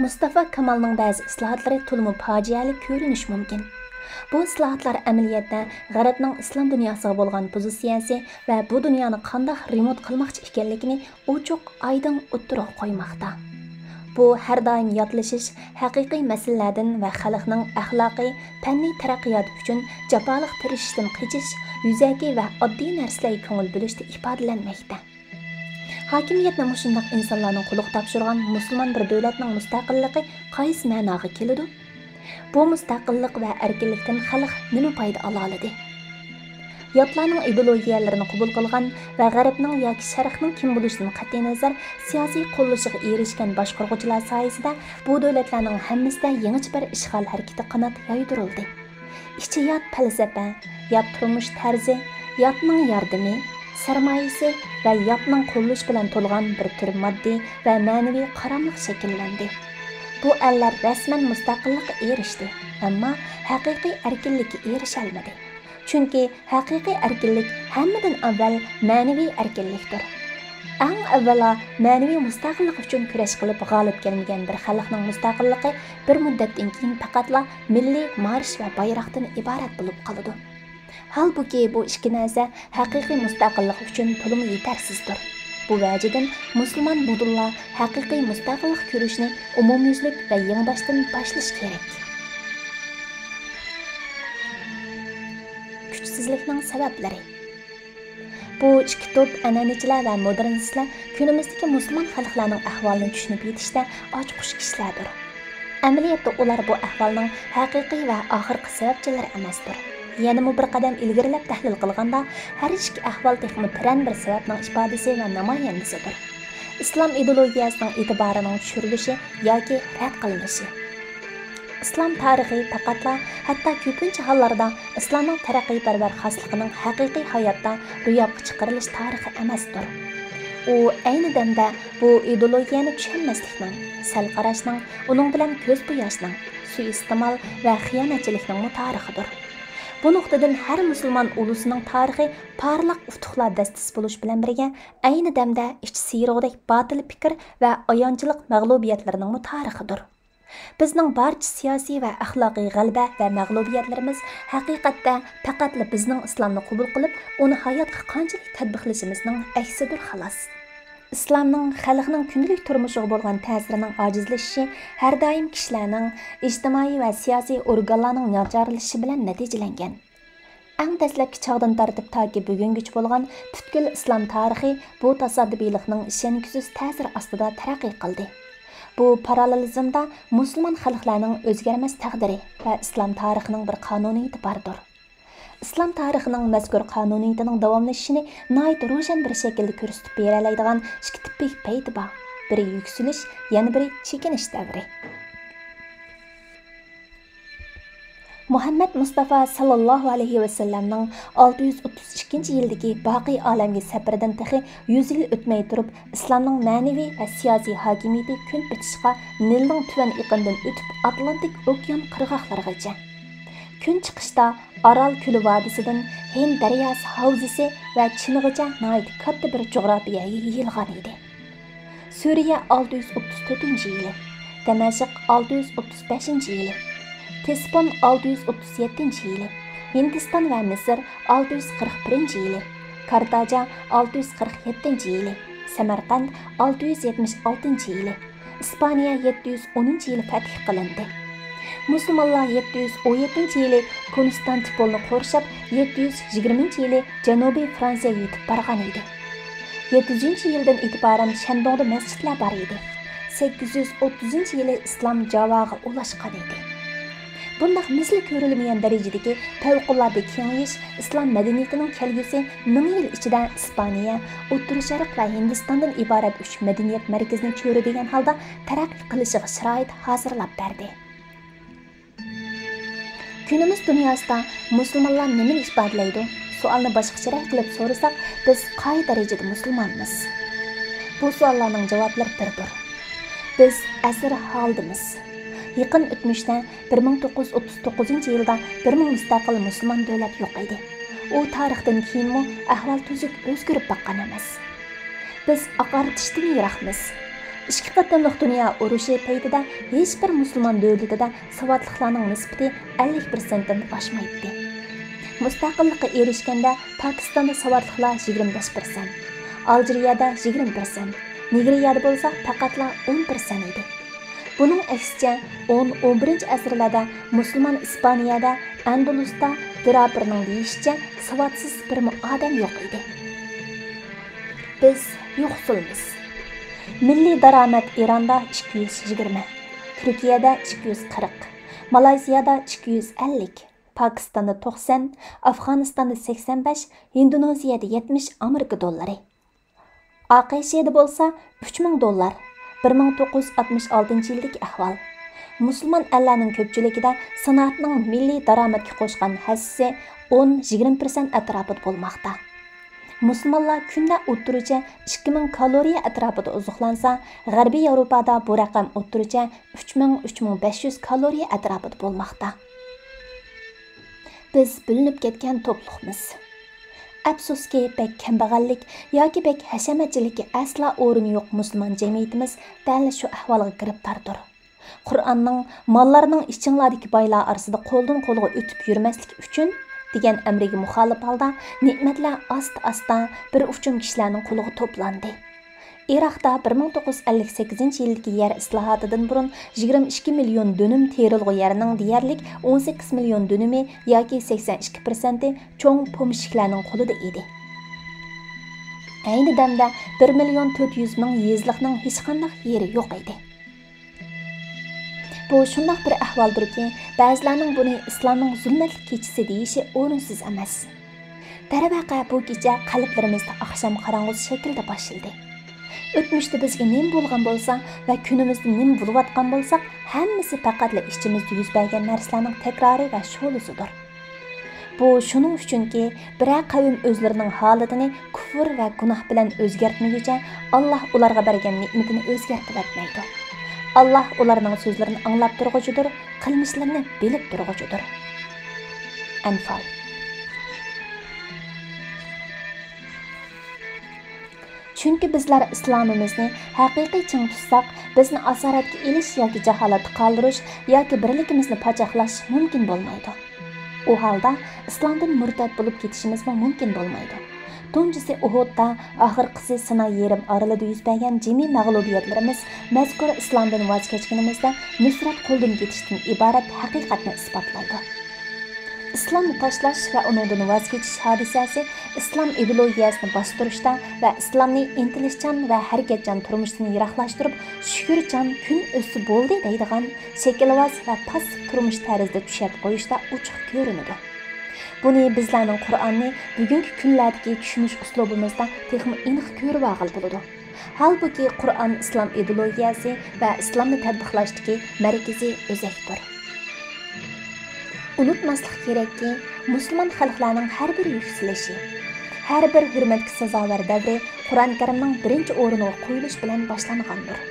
مۇستافا كامالنىڭ بەزى ئىسلاھاتلىرى تولىمۇ پاجىئەلىك كۆرۈنۈشى مۇمكىن. بۇ ئىسلاھاتلار ئەمەلىيەتتە غەربنىڭ ئىسلام دۇنياسىغا بولغان پوزىتسىيەسى ۋە بۇ دۇنيانى قانداق رېمونت قىلماقچى ئىكەنلىكىنى ئوچۇق-ئايدىڭ ئوتتۇرىغا قويماقتا. بۇ ھەر دائىم ياتلىشىش، ھەقىقىي مەسىلىلەردىن ۋە خەلقنىڭ ئەخلاقىي، پەننىي تەرەققىياتى ئۈچۈن جاپالىق تىرىشىشتىن قېچىش، يۈزەكى ۋە ئاددىي نەرسىلەرگە كۆڭۈل بۆلۈشتە ئىپادىلەنمەكتە. ھاكىمىيەتنى مۇشۇنداق ئىنسانلارنىڭ قولىغا تاپشۇرغان مۇسۇلمان بىر دۆلەتنىڭ مۇستەقىللىقى قايسى مەناغا كېلىدۇ؟ بۇ مۇستەقىللىق ۋە ئەركىنلىكتىن خەلق نېمە پايدا ئالالىدى؟ ياتلارنىڭ ئىدېئولوگىيەلىرىنى قوبۇل قىلغان ۋە غەربنىڭ ياكى شەرقنىڭ كىم بولۇشىدىن قەتئىينەزەر، سىياسىي قوللىشىغا ئېرىشكەن باشقۇرغۇچىلار سايىسىدە بۇ دۆلەتلەرنىڭ ھەممىسىدە يېڭىچە بىر ئىشغال ھەرىكىتى قانات يايدۇرۇلدى. ئىچى يات پەلسەپە، يات تۇرمۇش تەرزى، ياتنىڭ ياردىمى، سەرمايىسى ۋە يادنىڭ قوللىشى بىلەن تولغان بىر تۈر ماددىي ۋە مەنىۋى قاراملىق شەكىللەندى. بۇ ئەللەر رەسمەن مۇستەقىللىققا ئېرىشتى، ئەمما ھەقىقىي ئەركىنلىككە ئېرىشەلمىدى. چۈنكى ھەقىقىي ئەركىنلىك ھەممىدىن ئاۋۋال مەنىۋى ئەركىنلىكتۇر. ئەڭ ئاۋۋالا مەنىۋى مۇستەقىللىق ئۈچۈن كۈرەش قىلىپ غالىب كەلمىگەن بىر خەلقنىڭ مۇستەقىللىقى بىر مۇددەتتىن كېيىن پەقەتلا مىللىي مارش ۋە بايراقتىن ئىبارەت بولۇپ قالىدۇ. ھالبۇكى، بۇ ئىككى نەرسە ھەقىقىي مۇستەقىللىق ئۈچۈن تولىمۇ يېتەرسىزدۇر. بۇ ۋەجىدىن مۇسۇلمان بۇدۇنلار ھەقىقىي مۇستەقىللىق كۈرىشىنى ئومۇميۈزلۈك ۋە يېڭىباشتىن باشلىشى كېرەك. كۈچسىزلىكنىڭ سەۋەبلىرى. بۇ ئىككى توپ، ئەنئەنىچىلەر ۋە مودېرنىستلار، كۈنىمىزدىكى مۇسۇلمان خەلقلەرنىڭ ئەھۋالىنى چۈشىنىپ يېتىشتە ئاچقۇچ كىشىلەردۇر. ئەمەلىيەتتە ئۇلار بۇ ئەھۋالنىڭ ھەقىقىي ۋە ئاخىرقى سەۋەبچىلىرى ئەمەستۇر. يەنىمۇ بىر قەدەم ئىلگىرىلەپ تەھلىل قىلغاندا، ھەر ئىككى ئەھۋال تېخىمۇ تۆۋەن بىر سەۋەبنىڭ ئىپادىسى ۋە نامايەندىسىدۇر. ئىسلام ئىدېئولوگىيەسىنىڭ ئېتىبارىنىڭ چۈشۈرۈلۈشى ياكى رەت قىلىنىشى. ئىسلام تارىخى پەقەتلا، ھەتتا كۆپىنچە ھاللاردا ئىسلامنىڭ تەرەققىيپەرۋەر خاسلىقىنىڭ ھەقىقىي ھاياتتا روياپقا چىقىرىلىش تارىخى ئەمەستۇر. ئۇ ئەينى دەمدە بۇ ئىدېئولوگىيەنى چۈشەنمەسلىكنىڭ، سەل قاراشنىڭ، ئۇنىڭ بىلەن كۆز بوياشنىڭ، سۇيىئىستېمال ۋە خىيانەتچىلىكنىڭمۇ تارىخىدۇر. بۇ نۇقتىدىن ھەر مۇسۇلمان ئۇلۇسىنىڭ تارىخى پارلاق ئۇتۇقلار دەستىسى بولۇش بىلەن بىرگە، ئەينى دەمدە ئىچ سىيرىغۇدەك باتىل پىكىر ۋە ئايانچلىق مەغلۇبىيەتلىرىنىڭمۇ تارىخىدۇر. بىزنىڭ بارچە سىياسىي ۋە ئەخلاقىي غەلىبە ۋە مەغلۇبىيەتلىرىمىز ھەقىقەتتە پەقەتلا بىزنىڭ ئىسلامنى قوبۇل قىلىپ، ئۇنى ھاياتقا قانچىلىك تەتبىقلىشىمىزنىڭ ئەكسىدۇر، خالاس. ئىسلامنىڭ خەلقنىڭ كۈندىلىك تۇرمۇشىغا بولغان تەسىرىنىڭ ئاجىزلىشىشى ھەر دائىم كىشىلەرنىڭ، ئىجتىمائىي ۋە سىياسىي ئورگانلارنىڭ ناچارلىشىشى بىلەن نەتىجىلەنگەن. ئەڭ دەسلەپكى چاغدىن تارتىپ تاكى بۈگۈنگىچە بولغان پۈتكۈل ئىسلام تارىخى بۇ تاسادىپىيلىقنىڭ ئىشەنگۈسىز تەسىرى ئاستىدا تەرەققىي قىلدى. بۇ پاراللېلىزمدا مۇسۇلمان خەلقلەرنىڭ ئۆزگەرمەس تەقدىرى ۋە ئىسلام تارىخىنىڭ بىر قانۇنىيىتى باردۇر. ئىسلام تارىخىنىڭ مەزكۇر قانۇنىيىتىنىڭ داۋاملىشىشىنى ناھايىتى روشەن بىر شەكىلدە كۆرسىتىپ بېرەلەيدىغان ئىككى تىپىك پەيت بار، بىرى يۈكسىلىش، يەنە بىرى چېكىنىش دەۋرى. مۇھەممەد مۇستافا ساللاللاھۇ ئەلەيھى ۋەسەللەمنىڭ ئالتە يۈز ئوتتۇز ئىككىنچى يىلدىكى باقىي ئالەمگە سەپىرىدىن تېخى يۈز يىل ئۆتمەي تۇرۇپ، ئىسلامنىڭ مەنىۋى ۋە سىياسىي ھاكىمىيىتى كۈن پېتىشقا نىلنىڭ تۆۋەن ئېقىنىدىن ئۆتۈپ، ئاتلانتىك ئوكيان قىرغاقلىرىغىچە، كۈن چىقىشتا ئارال كۆلى ۋادىسىدىن ھىند دەرياسى ھاۋزىسى ۋە چىنىغىچە ناھايىتى كاتتا بىر جۇغراپىيەگە يېيىلغان ئىدى. سۈرىيە ئالتە يۈز ئوتتۇز تۆتىنچى يىلى، دەمەشق ئالتە يۈز ئوتتۇز بەشىنچى يىلى، تېسپون ئالتە يۈز ئوتتۇز يەتتىنچى يىلى، ھىندىستان ۋە مىسىر ئالتە يۈز قىرىق بىرىنچى يىلى، كارتاجا ئالتە يۈز قىرىق يەتتىنچى يىلى، سەمەرقەنت ئالتە يۈز يەتمىش ئالتىنچى يىلى، ئىسپانىيە يەتتە يۈز ئونىنچى يىلى فەتھ قىلىندى. مۇسۇلمانلار يەتتە يۈز ئون يەتتىنچى يىلى كونستانتىپولنى قورشاپ، يەتتە يۈز يىگىرمىنچى يىلى جەنۇبىي فرانسىيەگە يېتىپ بارغان ئىدى. يەتتە يۈزىنچى يىلدىن ئېتىبارەن شەندۇڭدا مەسچىتلەر بار ئىدى. سەككىز يۈز ئوتتۇزىنچى يىلى ئىسلام جاۋاغا ئۇلاشقان ئىدى. بۇنداق مىسلى كۆرۈلمىگەن دەرىجىدىكى پەۋقۇلئاددە كېڭىيىش ئىسلام مەدەنىيىتىنىڭ كەلگۈسى مىڭ يىل ئىچىدە ئىسپانىيە، ئوتتۇرا شەرق ۋە ھىندىستاندىن ئىبارەت ئۈچ مەدەنىيەت مەركىزىنى چۆرىدىگەن ھالدا تەرەققىي قىلىشىغا شارائىت ھازىرلاپ بەردى. كۈنىمىز دۇنياسىدا مۇسۇلمانلار نېمىنى ئىپادىلەيدۇ؟ سوئالنى باشقىچىرەك قىلىپ سورىساق، بىز قايسى دەرىجىدە مۇسۇلمانمىز؟ بۇ سوئاللارنىڭ جاۋابلىرى بىردۇر. بىز ئەسىر ھالىدىمىز. يېقىن ئۆتمۈشتە، بىر مىڭ توققۇز يۈز ئوتتۇز توققۇزىنچى يىلدا بىرمۇ مۇستەقىل مۇسۇلمان دۆلەت يوق ئىدى. ئۇ تارىختىن كېيىنمۇ ئەھۋال تۈزۈك ئۆزگىرىپ باققان ئەمەس. بىز ئاقارتىشتىن يىراقمىز. ئىككى قېتىملىق دۇنيا ئۇرۇشى پەيتىدە ھېچبىر مۇسۇلمان دۆلىتىدە ساۋاتلىقلارنىڭ نىسبىتى ئەللىك پىرسەنتتىن ئاشمايتتى. مۇستەقىللىققا ئېرىشكەندە پاكىستاندا ساۋاتلىقلار يىگىرمە بەش پىرسەنت، ئالجىرىيەدە يىگىرمە پىرسەنت، نىگېرىيەدە بولسا پەقەتلا ئون پىرسەنت ئىدى. بۇنىڭ ئەكسىچە، ئون، ئون بىرىنچى ئەسىرلەردە مۇسۇلمان ئىسپانىيەدە، ئەندۇلۇستا، دراپېرنىڭ دېيىشىچە، ساۋاتسىز بىرمۇ ئادەم يوق ئىدى. بىز يوقسۇلمىز. مىللىي دارامەت ئىراندا ئىككى يۈز يىگىرمە، تۈركىيەدە ئىككى يۈز قىرىق، مالايزىيادا ئىككى يۈز ئەللىك، پاكىستاندا توقسان، ئافغانىستاندا سەكسەن بەش، ھىندونېزىيەدە يەتمىش ئامېرىكا دوللىرى. ئا ق ش دا بولسا ئۈچ مىڭ دوللار، بىر مىڭ توققۇز يۈز ئاتمىش ئالتىنچى يىلدىكى ئەھۋال. مۇسۇلمان ئەللەرنىڭ كۆپچىلىكىدە سانائەتنىڭ مىللىي دارامەتكە قوشقان ھەسسىسى ئون، يىگىرمە پىرسەنت ئەتراپىدا بولماقتا. مۇسۇلمانلار كۈندە ئوتتۇرىچە ئىككى مىڭ كالورىيە ئەتراپىدا ئوزۇقلانسا، غەربىي ياۋروپادا بۇ رەقەم ئوتتۇرىچە ئۈچ مىڭ، ئۈچ مىڭ بەش يۈز كالورىيە ئەتراپىدا بولماقتا. بىز بۆلۈنۈپ كەتكەن توپلۇقمىز. ئەپسۇسكى، بەك كەمبەغەللىك ياكى بەك ھەشەمەتچىلىككە ئەسلا ئورۇن يوق مۇسۇلمان جەمئىيىتىمىز دەل شۇ ئەھۋالغا گىرىپتاردۇر. قۇرئاننىڭ «ماللارنىڭ ئىچىڭلاردىكى بايلار ئارىسىدا قولدىن قولغا ئۆتۈپ يۈرمەسلىك ئۈچۈن» دېگەن ئەمرىگە مۇخالىپ ھالدا، نېمەتلەر ئاستا-ئاستا بىر ئۇچۇم كىشىلەرنىڭ قولىغا توپلاندى. ئىراقتا بىر مىڭ توققۇز يۈز ئەللىك سەككىزىنچى يىلدىكى يەر ئىسلاھاتىدىن بۇرۇن يىگىرمە ئىككى مىليون دۆنۈم تېرىلغۇ يەرنىڭ دېيەرلىك ئون سەككىز مىليون دۆنۈمى ياكى سەكسەن ئىككى پىرسەنتى چوڭ پومېشچىكلارنىڭ قولىدا ئىدى. ئەينى دەمدە بىر مىليون تۆت يۈز مىڭ يېزىلىقنىڭ ھېچقانداق يېرى يوق ئىدى. بۇ شۇنداق بىر ئەھۋالدۇركى، بەزىلەرنىڭ بۇنى ئىسلامنىڭ زۇلمەتلىك كېچىسى دېيىشى ئورۇنسىز ئەمەس. دەرۋەقە، بۇ كېچە قەلبلىرىمىزدە ئاخشام قاراڭغۇسى شەكلىدە باشلىدى. ئۆتمۈشتە بىزگە نېمە بولغان بولسا ۋە كۈنىمىزدە نېمە بولۇۋاتقان بولساق، ھەممىسى پەقەتلا ئىچىمىزدە يۈز بەرگەن نەرسىلەرنىڭ تەكرارى ۋە شولىسىدۇر. بۇ شۇنىڭ ئۈچۈنكى، بىرەر قەۋم ئۆزلىرىنىڭ ھالىتىنى كۇفر ۋە گۇناھ بىلەن ئۆزگەرتمىگۈچە، ئاللاھ ئۇلارغا بەرگەن نېمىتىنى ئۆزگەرتىۋەتمەيدۇ. ئاللاھ ئۇلارنىڭ سۆزلىرىنى ئاڭلاپ تۇرغۇچىدۇر، قىلمىشلىرىنى بىلىپ تۇرغۇچىدۇر. ئەنفال. چۈنكى بىزلەر ئىسلامىمىزنى ھەقىقىي چىڭ تۇتساق، بىزنى ئاسارەتكە ئېلىش ياكى جاھالەتتە قالدۇرۇش ياكى بىرلىكىمىزنى پاچاقلاش مۇمكىن بولمايدۇ. ئۇ ھالدا ئىسلامدىن مۇرتەت بولۇپ كېتىشىمىزمۇ مۇمكىن بولمايدۇ. تۇنجىسى ئۇھۇدتا، ئاخىرقىسى سىناي يېرىم ئارىلىدا يۈز بەرگەن جىمى مەغلۇبىيەتلىرىمىز مەزكۇر ئىسلامدىن ۋاز كەچكىنىمىزدە نۇسرەت قولدىن كېتىشتىن ئىبارەت ھەقىقەتنى ئىسپاتلايدۇ. ئىسلامنى تاشلاش ۋە ئۇنىڭدىن ۋاز كېچىش ھادىسەسى ئىسلام ئىدېئولوگىيەسىنى باستۇرۇشتا ۋە ئىسلامنى ئىنتىلىشچان ۋە ھەرىكەتچان تۇرمۇشتىن يىراقلاشتۇرۇپ، شۈكۈرچان كۈن ئۆتسە بولدى دەيدىغان شەكىلۋاز ۋە پاسسىپ تۇرمۇش تەرزىدە چۈشەپ قويۇشتا ئوچۇق كۆرۈنىدۇ. بۇنى بىزلەرنىڭ قۇرئاننى بۈگۈنكى كۈنلەردىكى چۈشىنىش ئۇسلۇبىمىزدا تېخىمۇ ئېنىق كۆرۈۋالغىلى بولىدۇ. ھالبۇكى، قۇرئان ئىسلام ئىدېئولوگىيەسى ۋە ئىسلامنى تەتبىقلاشتىكى مەركىزىي ئۆزەكتۇر. ئۇنتۇماسلىق كېرەككى، مۇسۇلمان خەلقلەرنىڭ ھەر بىر يۈكسىلىشى، ھەر بىر ھۆرمەتكە سازاۋەر دەۋرى قۇرئان كەرىمنىڭ بىرىنچى ئورۇنغا قويۇلۇش بىلەن باشلانغاندۇر.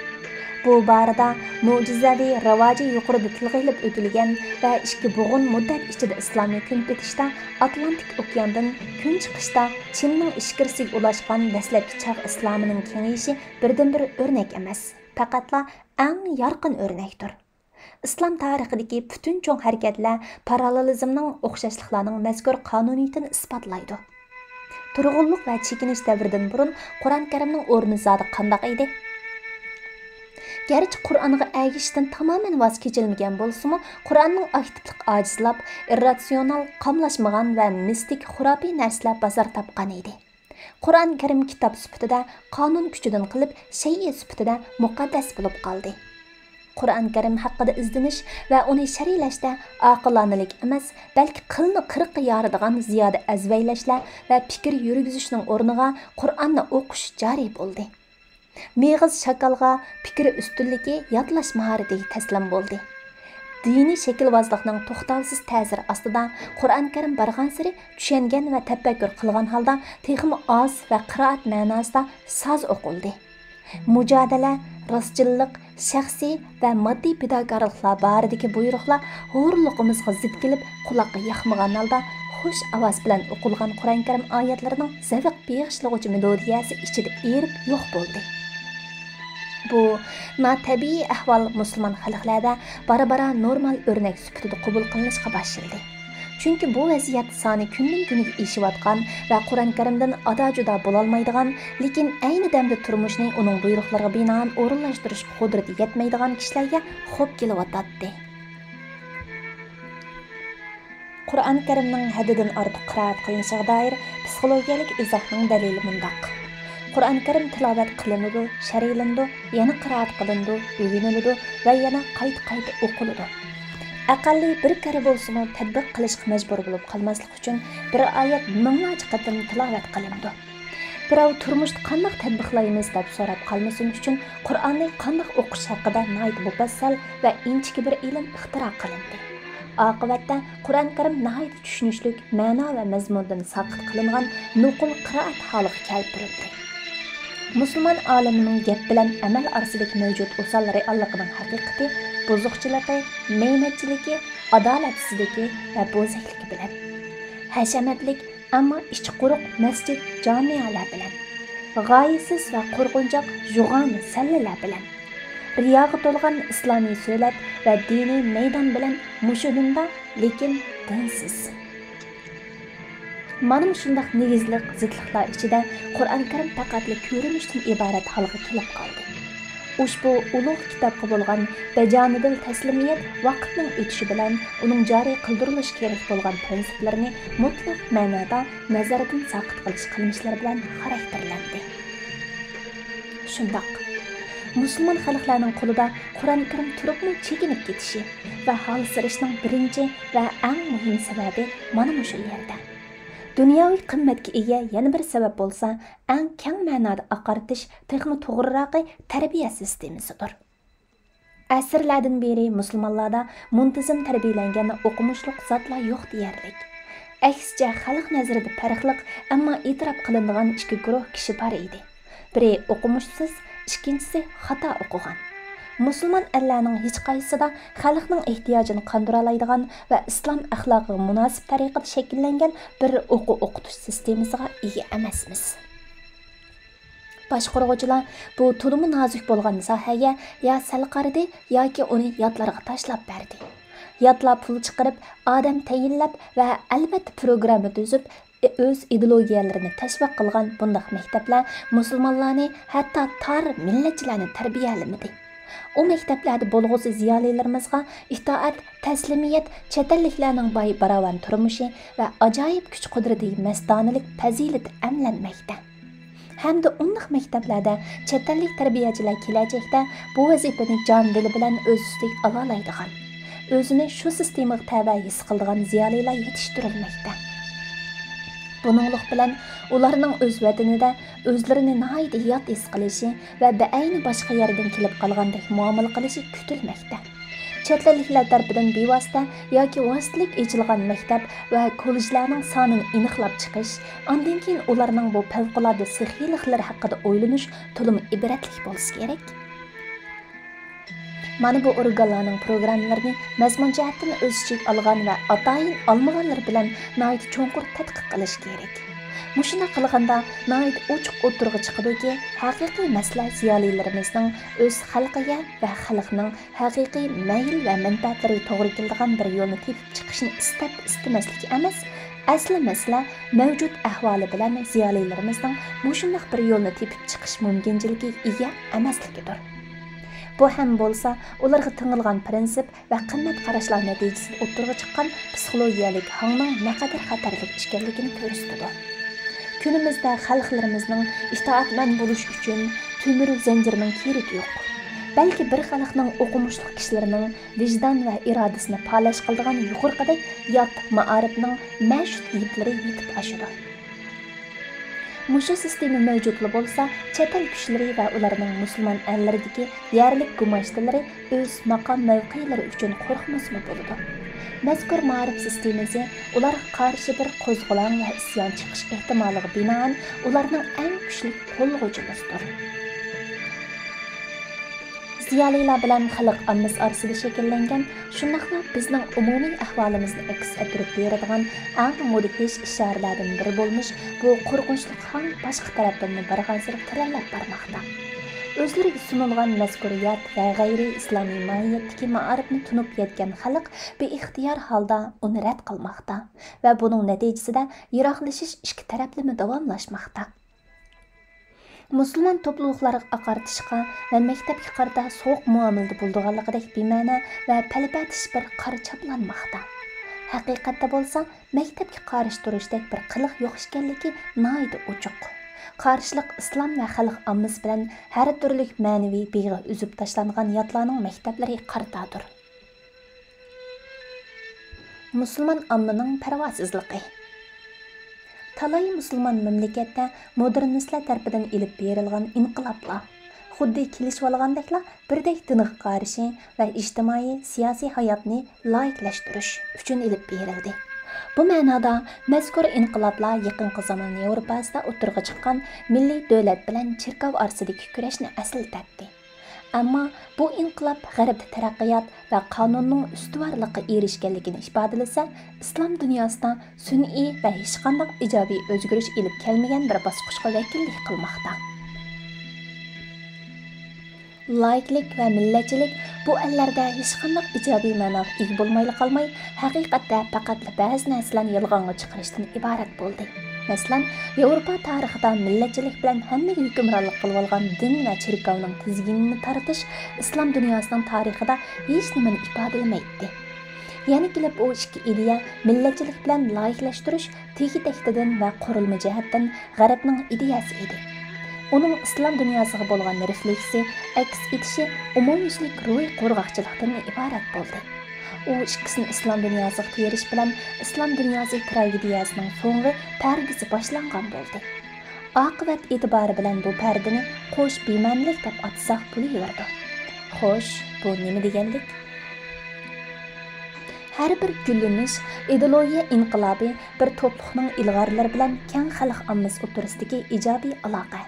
بۇ بارىدا مۆجىزەۋى راۋاجى يۇقىرىدا تىلغا ئېلىپ ئۆتۈلگەن ۋە ئىككى بوغۇن مۇددەت ئىچىدە ئىسلامنى كۈن پېتىشتا ئاتلانتىك ئوكياندىن، كۈن چىقىشتا چىننىڭ ئىچكىرىسىگە ئۇلاشقان دەسلەپكى چاغ ئىسلامىنىڭ كېڭىيىشى بىردىنبىر ئۆرنەك ئەمەس، پەقەتلا ئەڭ يارقىن ئۆرنەكتۇر. ئىسلام تارىخىدىكى پۈتۈن چوڭ ھەرىكەتلەر پاراللېلىزمنىڭ، ئوخشاشلىقلارنىڭ مەزكۇر قانۇنىيىتىنى ئىسپاتلايدۇ. تۇرغۇنلۇق ۋە چېكىنىش دەۋرىدىن بۇرۇن قۇرئان كەرىمنىڭ ئورنى زادى قانداق ئىدى؟ گەرچە قۇرئانغا ئەگىشىشتىن تامامەن ۋاز كېچىلمىگەن بولسىمۇ، قۇرئاننىڭ ئاكتىپلىقى ئاجىزلاپ، ئىرراتسىيونال، قاملاشمىغان ۋە مىستىك، خۇراپىي نەرسىلەر بازار تاپقان ئىدى. قۇرئان كەرىم كىتاب سۈپىتىدە قانۇن كۈچىدىن قېلىپ، شەيئى سۈپىتىدە مۇقەددەس بولۇپ قالدى. قۇرئان كەرىم ھەققىدە ئىزدىنىش ۋە ئۇنى شەرھلەشتە ئاقىلانىلىك ئەمەس، بەلكى قىلنى قىرىققا يارىدىغان زىيادە ئەزۋەيلەشلەر ۋە پىكىر يۈرگۈزۈشنىڭ ئورنىغا قۇرئاننى ئوقۇش جارى بولدى. مېغىز شاكالغا پىكىر ئۈستۈنلۈكى، يادلاش ماھارىتىگە تەسلىم بولدى. دىنىي شەكىلۋازلىقنىڭ توختاۋسىز تەسىرى ئاستىدا قۇرئان كەرىم بارغانسېرى چۈشەنگەن ۋە تەپەككۇر قىلغان ھالدا تېخىمۇ ئاز ۋە قىرائەت مەناسىدا ساز ئوقۇلدى. مۇجادىلە، راستچىللىق، شەخسىي ۋە ماددىي پىداكارلىقلار بارىدىكى بۇيرۇقلار ھۇرۇنلۇقىمىزغا زىت كېلىپ، قۇلاققا ياقمىغان ھالدا خۇش ئاۋاز بىلەن ئوقۇلغان قۇرئان كەرىم ئايەتلىرىنىڭ زەۋق بېغىشلىغۇچى مېلودىيەسى ئىچىدە ئېرىپ يوق بولدى. بۇ ناتەبىئىي ئەھۋال مۇسۇلمان خەلقلەردە بارا-بارا نورمال ئۆرنەك سۈپىتىدە قوبۇل قىلىنىشقا باشلىدى. چۈنكى بۇ ۋەزىيەت سانى كۈندىن-كۈنگە ئېشىۋاتقان ۋە قۇرئان كەرىمدىن ئادا-جۇدا بولالمايدىغان، لېكىن ئەينى دەمدە تۇرمۇشنى ئۇنىڭ بۇيرۇقلىرىغا بىنائەن ئورۇنلاشتۇرۇشقا قۇدرىتى يەتمەيدىغان كىشىلەرگە خوپ كېلىۋاتاتتى. قۇرئان كەرىمنىڭ ھەددىدىن ئارتۇق قىرائەت قىلىنىشىغا دائىر پسىخولوگىيەلىك ئىزاھنىڭ دەلىلى مۇنداق: قۇرئان كەرىم تىلاۋەت قىلىنىدۇ، شەرھلىنىدۇ، يەنە قىرائەت قىلىنىدۇ، ئۆگىنىلىدۇ ۋە يەنە قايتا-قايتا ئوقۇلىدۇ. ئەقەللىي بىر كەررە بولسىمۇ تەتبىق قىلىشقا مەجبۇر بولۇپ قالماسلىق ئۈچۈن، بىر ئايەت مىڭلارچە قېتىم تىلاۋەت قىلىنىدۇ. بىراۋ تۇرمۇشتا قانداق تەتبىقلايمىز دەپ سوراپ قالمىسۇن ئۈچۈن، قۇرئاننى قانداق ئوقۇش ھەققىدە ناھايىتى مۇپەسسەل ۋە ئىنچىكە بىر ئىلىم ئىختىرا قىلىندى. ئاقىۋەتتە قۇرئان كەرىم ناھايىتى چۈشىنىشلىك مەنا ۋە مەزمۇندىن ساقىت قىلىنغان نوقۇل قىرائەت ھالىغا كەلتۈرۈلدى. مۇسۇلمان ئالىمىنىڭ گەپ بىلەن ئەمەل ئارىسىدىكى مەۋجۇت ئوسال رېئاللىقىنىڭ ھەقىقىتى بۇزۇقچىلىقى، مەينەتچىلىكى، ئادالەتسىزلىكى ۋە بوزەكلىكى بىلەن، ھەشەمەتلىك، ئەمما ئىچى قۇرۇق مەسچىت، جامىئەلەر بىلەن، غايىسىز ۋە قورقۇنچاق يوغان سەللىلەر بىلەن، رىياغا تولغان ئىسلامىي سۆلەت ۋە دىنىي مەيدان بىلەن مۇشۇ دىندا، لېكىن دىنسىز. مانا مۇشۇنداق نېگىزلىق زىتلىقلار ئىچىدە قۇرئان كەرىم پەقەتلا كۆرۈنۈشتىن ئىبارەت ھالغا كېلىپ قالدى. ئۇشبۇ ئۇلۇغ كىتابقا بولغان بەجانىدىل تەسلىمىيەت ۋاقىتنىڭ ئۆتۈشى بىلەن ئۇنىڭ جارى قىلدۇرۇلۇشى كېرەك بولغان پىرىنسىپلىرىنى مۇتلەق مەنادا نەزەردىن ساقىت قىلىش قىلمىشلىرى بىلەن خاراكتېرلەندى. شۇنداق، مۇسۇلمان خەلقلەرنىڭ قولىدا قۇرئان كەرىم تۇرۇپمۇ چېكىنىپ كېتىشى ۋە ھالسىرىشىنىڭ بىرىنچى ۋە ئەڭ مۇھىم سەۋەبى مانا مۇشۇ يەردە. دۇنياۋى قىممەتكە ئىگە يەنە بىر سەۋەب بولسا، ئەڭ كەڭ مەنادا ئاقارتىش، تېخىمۇ توغرىراقى تەربىيە سىستېمىسىدۇر. ئەسىرلەردىن بېرى مۇسۇلمانلاردا مۇنتىزىم تەربىيەلەنگەن ئوقۇمۇشلۇق زاتلار يوق دېيەرلىك. ئەكسىچە، خەلق نەزىرىدە پەرقلىق، ئەمما ئېتىراپ قىلىنىدىغان ئىككى گۇرۇھ كىشى بار ئىدى. بىرى ئوقۇمۇشسىز، ئىككىنچىسى خاتا ئوقۇغان. مۇسۇلمان ئەللەرنىڭ ھېچقايسىسىدا خەلقنىڭ ئېھتىياجىنى قاندۇرالايدىغان ۋە ئىسلام ئەخلاقىغا مۇناسىپ تەرىقىدە شەكىللەنگەن بىر ئوقۇ-ئوقۇتۇش سىستېمىسىغا ئىگە ئەمەسمىز. باشقۇرغۇچىلار بۇ تولىمۇ نازۇك بولغان ساھەگە يا سەل قارىدى ياكى ئۇنى ياتلارغا تاشلاپ بەردى. ياتلار پۇل چىقىرىپ، ئادەم تەيىنلەپ ۋە ئەلۋەتتە پروگرامما تۈزۈپ، ئۆز ئىدېئولوگىيەلىرىنى تەشۋىق قىلغان بۇنداق مەكتەپلەر مۇسۇلمانلارنى، ھەتتا تار مىللەتچىلەرنى تەربىيەلىمىدى. ئۇ مەكتەپلەردە بولغۇسى زىيالىيلىرىمىزغا ئىتائەت، تەسلىمىيەت، چەت ئەللىكلەرنىڭ باي باراۋان تۇرمۇشى ۋە ئاجايىپ كۈچ-قۇدرىتى، مەستانىلىك پەزىلىتى ئەملەنمەكتە. ھەمدە ئۇنداق مەكتەپلەردە چەت ئەللىك تەربىيەچىلەر كېلەچەكتە بۇ ۋەزىپىنى جان-دىلى بىلەن ئۆز ئۈستىگە ئالالايدىغان، ئۆزىنى شۇ سىستېمىغا تەۋە ھېس قىلىدىغان زىيالىيلار يېتىشتۈرۈلمەكتە. بۇنىڭلىق بىلەن ئۇلارنىڭ ئۆز ۋەتىنىدە ئۆزلىرىنى ناھايىتى يات ھېس قىلىشى ۋە بەئەينى باشقا يەردىن كېلىپ قالغاندەك مۇئامىلە قىلىشى كۈتۈلمەكتە. چەت ئەللىكلەر تەرىپىدىن بىۋاسىتە ياكى ۋاسىتىلىك ئېچىلغان مەكتەپ ۋە كوللېجلارنىڭ سانىنى ئېنىقلاپ چىقىش، ئاندىن كېيىن ئۇلارنىڭ بۇ پەۋقۇلئاددە سېخىيلىقلىرى ھەققىدە ئويلىنىش تولىمۇ ئىبرەتلىك بولسا كېرەك. مانا بۇ ئورگانلارنىڭ پروگراممىلىرىنى مەزمۇن جەھەتتىن ئۆز ئىچىگە ئالغان ۋە ئاتايىن ئالمىغانلىرى بىلەن ناھايىتى چوڭقۇر تەتقىق قىلىش كېرەك. مۇشۇنداق قىلغاندا ناھايىتى ئوچۇق ئوتتۇرىغا چىقىدۇكى، ھەقىقىي مەسىلە زىيالىيلىرىمىزنىڭ ئۆز خەلقىگە ۋە خەلقنىڭ ھەقىقىي مەيىل ۋە مەنپەئەتلىرىگە توغرا كېلىدىغان بىر يولنى تېپىپ چىقىشنى ئىستەپ-ئىستىمەسلىكى ئەمەس، ئەسلى مەسىلە مەۋجۇت ئەھۋالى بىلەن زىيالىيلىرىمىزنىڭ مۇشۇنداق بىر يولنى تېپىپ چىقىش مۇمكىنچىلىكىگە ئىگە ئەمەسلىكىدۇر. بۇ ھەم بولسا ئۇلارغا تېڭىلغان پىرىنسىپ ۋە قىممەت قاراشلار نەتىجىسىدە ئوتتۇرىغا چىققان پسىخولوگىيەلىك ھاڭنىڭ نەقەدەر خەتەرلىك ئىكەنلىكىنى كۆرسىتىدۇ. كۈنىمىزدە خەلقلىرىمىزنىڭ ئىتائەتمەن بولۇش ئۈچۈن تۆمۈر زەنجىرنىڭ كېرىكى يوق. بەلكى بىر خەلقنىڭ ئوقۇمۇشلۇق كىشىلىرىنىڭ ۋىجدان ۋە ئىرادىسىنى پالەچ قىلىدىغان يۇقىرىقىدەك يات مائارىپنىڭ مەشۇت يىپلىرى يېتىپ ئاشىدۇ. مۇشۇ سىستېما مەۋجۇتلا بولسا، چەت ئەل كۈچلىرى ۋە ئۇلارنىڭ مۇسۇلمان ئەللىرىدىكى يەرلىك گۇماشتىلىرى ئۆز ماقام مەۋقەلىرى ئۈچۈن قورقمىسىمۇ بولىدۇ. مەزكۇر مائارىپ سىستېمىسى ئۇلارغا قارشى بىر قوزغىلاڭ ۋە ئىسيان چىقىش ئېھتىمالىغا بىنائەن ئۇلارنىڭ ئەڭ كۈچلۈك قوللىغۇچىمىزدۇر. زىيالىيلار بىلەن خەلق ئاممىسى ئارىسىدا شەكىللەنگەن، شۇنداقلا بىزنىڭ ئومۇمىي ئەھۋالىمىزنى ئەكس ئەتتۈرۈپ بېرىدىغان ئەڭ مۇدھىش ئىشارىلەردىن بىرى بولمىش بۇ قورقۇنچلۇق ھاڭ باشقا تەرەپتىنمۇ بارغانسېرى تۆۋەنلەپ بارماقتا. ئۆزلىرىگە سۇنۇلغان مەزكۇر يات ۋە غەيرىي ئىسلامىي ماھىيەتتىكى مائارىپنى تونۇپ يەتكەن خەلق بىئىختىيار ھالدا ئۇنى رەت قىلماقتا ۋە بۇنىڭ نەتىجىسىدە يىراقلىشىش ئىككى تەرەپلىمە داۋاملاشماقتا. مۇسۇلمان توپلۇلۇقلارغا ئاقارتىشقا ۋە مەكتەپكە قارىتا سوغۇق مۇئامىلىدە بولىدىغانلىقىدەك بىمەنە ۋە پەلىپەتىش بىر قارا چاپلانماقتا. ھەقىقەتتە بولسا، مەكتەپكە قارشى تۇرۇشتەك بىر قىلىق يوق ئىكەنلىكى ناھايىتى ئوچۇق. قارشىلىق ئىسلام ۋە خەلق ئاممىسى بىلەن ھەر تۈرلۈك مەنىۋى بېغى ئۈزۈپ تاشلانغان ياتلارنىڭ مەكتەپلىرى قارىتادۇر. مۇسۇلمان ئاممىنىڭ پەرۋاسىزلىقى. تالاي مۇسۇلمان مەملىكەتتە مودېرنىستلار تەرىپىدىن ئېلىپ بېرىلغان ئىنقىلابلار، خۇددى كېلىشىۋالغاندەكلا بىردەك دىنغا قارشى ۋە ئىجتىمائىي، سىياسىي ھاياتنى لايىكلەشتۈرۈش ئۈچۈن ئېلىپ بېرىلدى. بۇ مەنادا مەزكۇر ئىنقىلابلار يېقىنقى زامان ياۋروپاسىدا ئوتتۇرىغا چىققان مىللىي دۆلەت بىلەن چېركاۋ ئارىسىدىكى كۈرەشنى ئەسلىتەتتى. ئەمما بۇ ئىنقىلاب غەربتە تەرەققىيات ۋە قانۇننىڭ ئۈستۈۋارلىققا ئېرىشكەنلىكىنى ئىپادىلىسە، ئىسلام دۇنياسىدا سۈنئىي ۋە ھېچقانداق ئىجابىي ئۆزگىرىش ئېلىپ كەلمىگەن بىر باسقۇچقا ۋەكىللىك قىلماقتا. لايىكلىك ۋە مىللەتچىلىك بۇ ئەللەردە ھېچقانداق ئىجابىي مەناغا ئىگە بولمايلا قالماي، ھەقىقەتتە پەقەتلا بەزى نەرسىلەرنى يالغانغا چىقىرىشتىن ئىبارەت بولدى. مەسىلەن، ياۋروپا تارىخىدا مىللەتچىلىك بىلەن ھەممىگە ھۆكۈمرانلىق قىلىۋالغان دىن ۋە چېركاۋنىڭ تىزگىنىنى تارتىش ئىسلام دۇنياسىنىڭ تارىخىدا ھېچنېمىنى ئىپادىلىمەيتتى. يەنە كېلىپ ئۇ ئىككى ئىدىيە، مىللەتچىلىك بىلەن لايىكلەشتۈرۈش، تېگى-تەكتىدىن ۋە قۇرۇلما جەھەتتىن غەربنىڭ ئىدىيەسى ئىدى. ئۇنىڭ ئىسلام دۇنياسىغا بولغان رېفلېكسى، ئەكس ئېتىشى ئومۇميۈزلۈك روھىي قۇرغاقچىلىقتىن ئىبارەت بولدى. ئۇ ئىككىسىنى ئىسلام دۇنياسىغا تېرىش بىلەن ئىسلام دۇنياسى تراگېدىيەسىنىڭ سوڭغى پەردىسى باشلانغان بولدى. ئاقىۋەت ئېتىبارى بىلەن بۇ پەردىنى قوش بىمەنىلىك دەپ ئاتىساق بولۇۋېرىدۇ. خوش، بۇ نېمە دېگەنلىك؟ ھەر بىر گۈللىنىش، ئىدېئولوگىيە ئىنقىلابى بىر توپلۇقنىڭ ئىلغارلىرى بىلەن كەڭ خەلق ئاممىسى ئوتتۇرىسىدىكى ئىجابىي ئالاقە،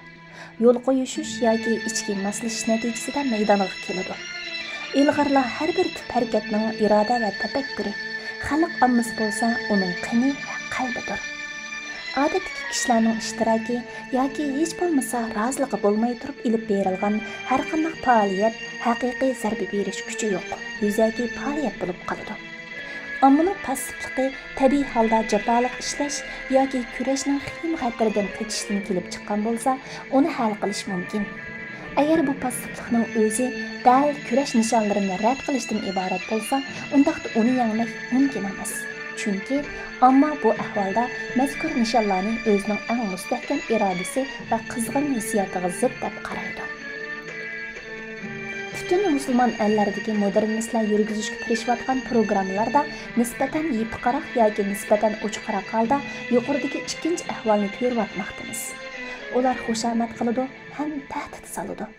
يول قويۇشۇش ياكى ئىچكى ماسلىشىش نەتىجىسىدە مەيدانغا كېلىدۇ. ئىلغارلار ھەر بىر تۈپ ھەرىكەتنىڭ ئىرادە ۋە تەپەككۇرى، خەلق ئاممىسى بولسا ئۇنىڭ قېنى ۋە قەلبىدۇر. ئادەتتىكى كىشىلەرنىڭ ئىشتىراكى ياكى ھېچ بولمىسا رازىلىقى بولماي تۇرۇپ ئېلىپ بېرىلغان ھەرقانداق پائالىيەت ھەقىقىي زەربە بېرىش كۈچى يوق، يۈزەكى پائالىيەت بولۇپ قالىدۇ. ئاممىنىڭ پاسسىپلىقى تەبىئىي ھالدا جاپالىق ئىشلەش ياكى كۈرەشنىڭ خېيىم-خەتىرىدىن قېچىشتىن كېلىپ چىققان بولسا، ئۇنى ھەل قىلىش مۇمكىن. ئەگەر بۇ پاسسىپلىقنىڭ ئۆزى دەل كۈرەش نىشانلىرىنى رەت قىلىشتىن ئىبارەت بولسا، ئۇنداقتا ئۇنى يەڭمەك مۇمكىن ئەمەس. چۈنكى ئامما بۇ ئەھۋالدا مەزكۇر نىشانلارنى ئۆزىنىڭ ئەڭ مۇستەھكەم ئىرادىسى ۋە قىزغىن ھېسسىياتىغا زىت دەپ قارايدۇ. پۈتۈن مۇسۇلمان ئەللەردىكى مودېرنىستلار يۈرگۈزۈشكە تىرىشىۋاتقان پروگراممىلاردا نىسبەتەن يېپىقراق ياكى نىسبەتەن ئوچۇقراق ھالدا يۇقىرىدىكى ئىككىنچى ئەھۋالنى كۆرۈۋاتماقتىمىز. ئۇلار خۇشامەت قىلىدۇ ھەم تەھدىت سالىدۇ،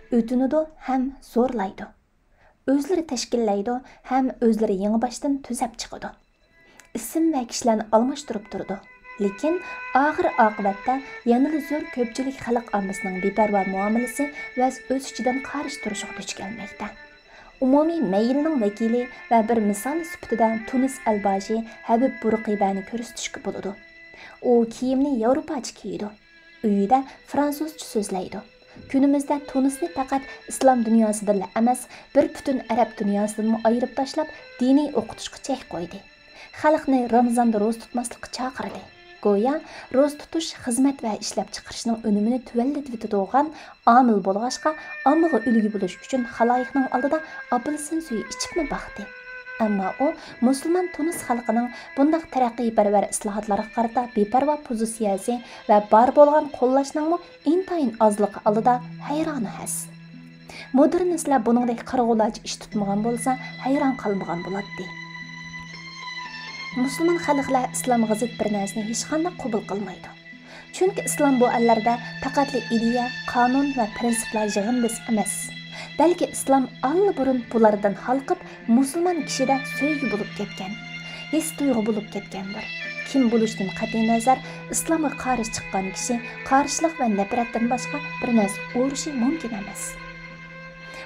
ئۆتۈنىدۇ ھەم زورلايدۇ. ئۆزلىرى تەشكىللەيدۇ ھەم ئۆزلىرى يېڭىباشتىن تۈزەپ چىقىدۇ. ئىسىم ۋە كىشىلەرنى ئالماشتۇرۇپ تۇرىدۇ. لېكىن ئاخىر ئاقىۋەتتە يەنىلا زور كۆپچىلىك خەلق ئاممىسىنىڭ بىپەرۋا مۇئامىلىسى ۋە ئۆز ئىچىدىن قارشى تۇرۇشىغا دۇچ كەلمەكتە. ئومۇمىي مەيلىنىڭ ۋەكىلى ۋە بىر مىسال سۈپىتىدە تۇنىس ئەلباشى ھەبىب بۇرقىبەنى كۆرسىتىشكە بولىدۇ. ئۇ كىيىمنى ياۋروپاچە كىيىدۇ. ئۆيىدە فرانسۇزچە سۆزلەيدۇ. كۈنىمىزدە تۇنىسنى پەقەت ئىسلام دۇنياسىدىنلا ئەمەس، بىر پۈتۈن ئەرەب دۇنياسىدىنمۇ ئايرىپ تاشلاپ، دىنىي ئوقۇتۇشقا چەك قويدى. خەلقنى رامىزاندا روزا تۇتماسلىققا چاقىردى. گويا روزا تۇتۇش خىزمەت ۋە ئىشلەپچىقىرىشنىڭ ئۈنۈمىنى تۆۋەنلىتىۋېتىدىغان ئامىل بولغاچقا، ئاممىغا ئۈلگە بولۇش ئۈچۈن خالايىقنىڭ ئالدىدا ئاپېلسىن سۈيى ئىچىپمۇ باقتى. ئەمما ئۇ مۇسۇلمان تۇنىس خەلقىنىڭ بۇنداق تەرەققىيپەرۋەر ئىسلاھاتلارغا قارىتا بىپەرۋا پوزىتسىيەسى ۋە بار بولغان قوللاشنىڭمۇ ئىنتايىن ئازلىقى ئالدىدا ھەيرانۇ ھەس. مودېرنىستلار بۇنىڭدەك قارىغۇلارچە ئىش تۇتمىغان بولسا، ھەيران قالمىغان بولاتتى. مۇسۇلمان خەلقلەر ئىسلامغا زىت بىر نەرسىنى ھېچقانداق قوبۇل قىلمايدۇ. چۈنكى ئىسلام بۇ ئەللەردە پەقەتلا ئىدىيە، قانۇن ۋە پىرىنسىپلار يىغىندىسى ئەمەس، بەلكى ئىسلام ئاللىبۇرۇن بۇلاردىن ھالقىپ، مۇسۇلمان كىشىدە سۆيگۈ بولۇپ كەتكەن، ھېس-تۇيغۇ بولۇپ كەتكەندۇر. كىم بولۇشتىن قەتئىينەزەر، ئىسلامغا قارشى چىققان كىشى قارشىلىق ۋە نەپرەتتىن باشقا بىر نەرسە ئورىشى مۇمكىن ئەمەس.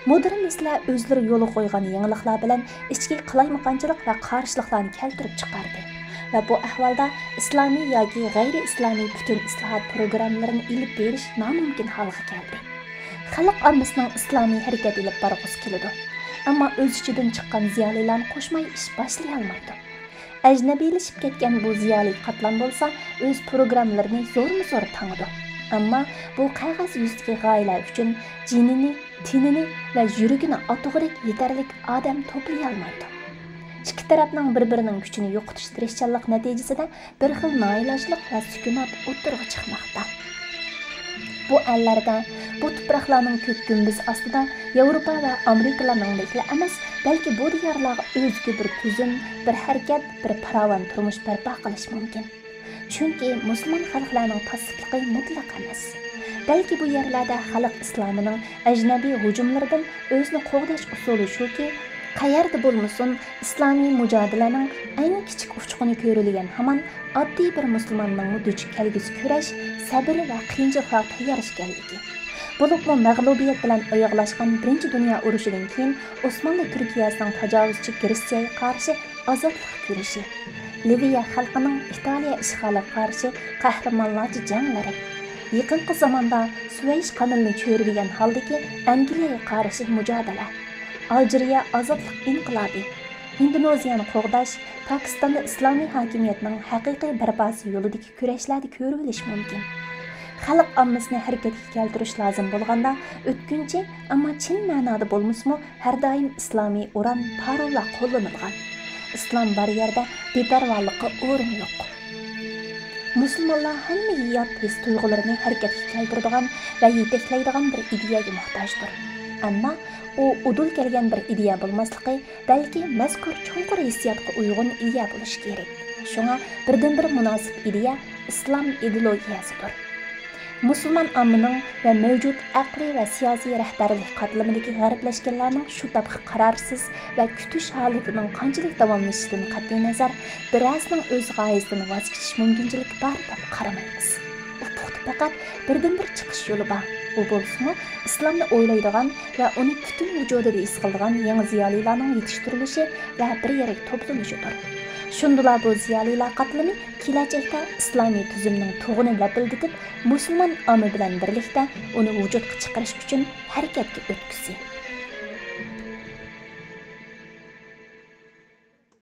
مودېرنىستلار ئۆزلىرى يولغا قويغان يېڭىلىقلار بىلەن ئىچكى قالايمىقانچىلىق ۋە قارشىلىقلارنى كەلتۈرۈپ چىقاردى ۋە بۇ ئەھۋالدا ئىسلامىي ياكى غەيرىي ئىسلامىي پۈتۈن ئىسلاھات پروگراممىلىرىنى ئېلىپ بېرىش نامۇمكىن ھالغا كەلدى. خەلق ئاممىسىنىڭ ئىسلامىي ھەرىكەت ئېلىپ بارغۇسى كېلىدۇ، ئەمما ئۆز ئىچىدىن چىققان زىيالىيلارنى قوشماي ئىش باشلىيالمايدۇ. ئەجنەبىيلىشىپ كەتكەن بۇ زىيالىي قاتلام بولسا ئۆز پروگراممىلىرىنى زورمۇ زور تاڭىدۇ. ئەمما بۇ قەغەز يۈزىدىكى غايىلەر ئۈچۈن جېنىنى، تېنىنى ۋە يۈرىكىنى ئاتىغۇدەك يېتەرلىك ئادەم توپلىيالمايدۇ. ئىككى تەرەپنىڭ بىر-بىرىنىڭ كۈچىنى يوقىتىش تىرىشچانلىق نەتىجىسىدە بىر خىل نائىلاجلىق ۋە سۈكۈنات ئوتتۇرىغا چىقماقتا. بۇ ئەللەردە، بۇ تۇپراقلارنىڭ كۆك گۈمبىزى ئاستىدا ياۋروپا ۋە ئامېرىكىلارنىڭدەكلا ئەمەس، بەلكى بۇ دىيارلارغا ئۆزگە بىر تۈزۈم، بىر ھەرىكەت، بىر پاراۋان تۇرمۇش بەرپا قىلىش مۇمكىن. چۈنكى مۇسۇلمان خەلقلەرنىڭ پاسسىپلىقى مۇتلەق ئەمەس. بەلكى بۇ يەرلەردە خەلق ئىسلامىنىڭ ئەجنەبىي ھۇجۇملىرىدىن ئۆزىنى قوغداش ئۇسۇلى شۇكى، قەيەردە بولمىسۇن، ئىسلامىي مۇجادىلەنىڭ ئەڭ كىچىك ئۇچقۇنى كۆرۈلگەن ھامان ئاددىي بىر مۇسۇلماننىڭمۇ دۇچ كەلگۈسى كۈرەش، سەبرى ۋە قىيىنچىلىقلارغا تەييار ئىكەنلىكى. بولۇپمۇ مەغلۇبىيەت بىلەن ئاياغلاشقان بىرىنچى دۇنيا ئۇرۇشىدىن كېيىن ئوسمانلى تۈركىيەسىنىڭ تاجاۋۇزچى گرېتسىيەگە قارشى ئازادلىق كۈرىشى، لىۋىيە خەلقىنىڭ ئىتالىيە ئىشغالىغا قارشى قەھرىمانلارچە جەڭلىرى، يېقىنقى زاماندا سۇۋەيش قانىلىنى چۆرىدىگەن ھالدىكى ئەنگلىيەگە قارشى مۇجادىلە، ئالجىرىيە ئازادلىق ئىنقىلابى، ھىندونېزىيەنى قوغداش، پاكىستاندا ئىسلامىي ھاكىمىيەتنىڭ ھەقىقىي بەرپاسى يولىدىكى كۈرەشلەردە كۆرۈۋېلىش مۇمكىن. خەلق ئاممىسىنى ھەرىكەتكە كەلتۈرۈش لازىم بولغاندا، ئۆتكۈنچى، ئەمما چىن مەنادا بولمىسىمۇ، ھەر دائىم ئىسلامىي ئۇران، پاروللار قوللىنىلغان. ئىسلام بار يەردە بىپەرۋالىققا ئورۇن يوق. مۇسۇلمانلار ھەممىگە يات ھېس-تۇيغۇلىرىنى ھەرىكەتكە كەلتۈرىدىغان ۋە يېتەكلەيدىغان بىر ئىدىيەگە موھتاجدۇر. ئەمما ئۇ ئۇدۇل كەلگەن بىر ئىدىيە بولماسلىقى، بەلكى مەزكۇر چوڭقۇر ھېسسىياتقا ئۇيغۇن ئىدىيە بولۇشى كېرەك. شۇڭا بىردىنبىر مۇناسىپ ئىدىيە ئىسلام ئىدېئولوگىيەسىدۇر. مۇسۇلمان ئاممىنىڭ ۋە مەۋجۇت ئەقلىي ۋە سىياسىي رەھبەرلىك قاتلىمىدىكى غەربلەشكەنلەرنىڭ شۇ تاپقا قارارسىز ۋە كۈتۈش ھالىتىنىڭ قانچىلىك داۋاملىشىشىدىن قەتئىينەزەر، بىرەرسىنىڭ ئۆز غايىسىدىن ۋاز كېچىش مۇمكىنچىلىكى بار دەپ قارىمايمىز. ئۇپۇقتا پەقەت بىردىنبىر چىقىش يولى بار. ئۇ بولسىمۇ ئىسلامنى ئويلايدىغان ۋە ئۇنى پۈتۈن ۋۇجۇدىدا ھېس قىلىدىغان يېڭى زىيالىيلارنىڭ يېتىشتۈرۈلۈشى ۋە بىر يەرگە توپلىنىشىدۇر. شۇندىلا بۇ زىيالىيلار قاتلىمى كېلەچەكتە ئىسلامىي تۈزۈمنىڭ تۇغىنى لەپىلدىتىپ، مۇسۇلمان ئاممە بىلەن بىرلىكتە ئۇنى ۋۇجۇدقا چىقىرىش ئۈچۈن ھەرىكەتكە ئۆتكۈزسە.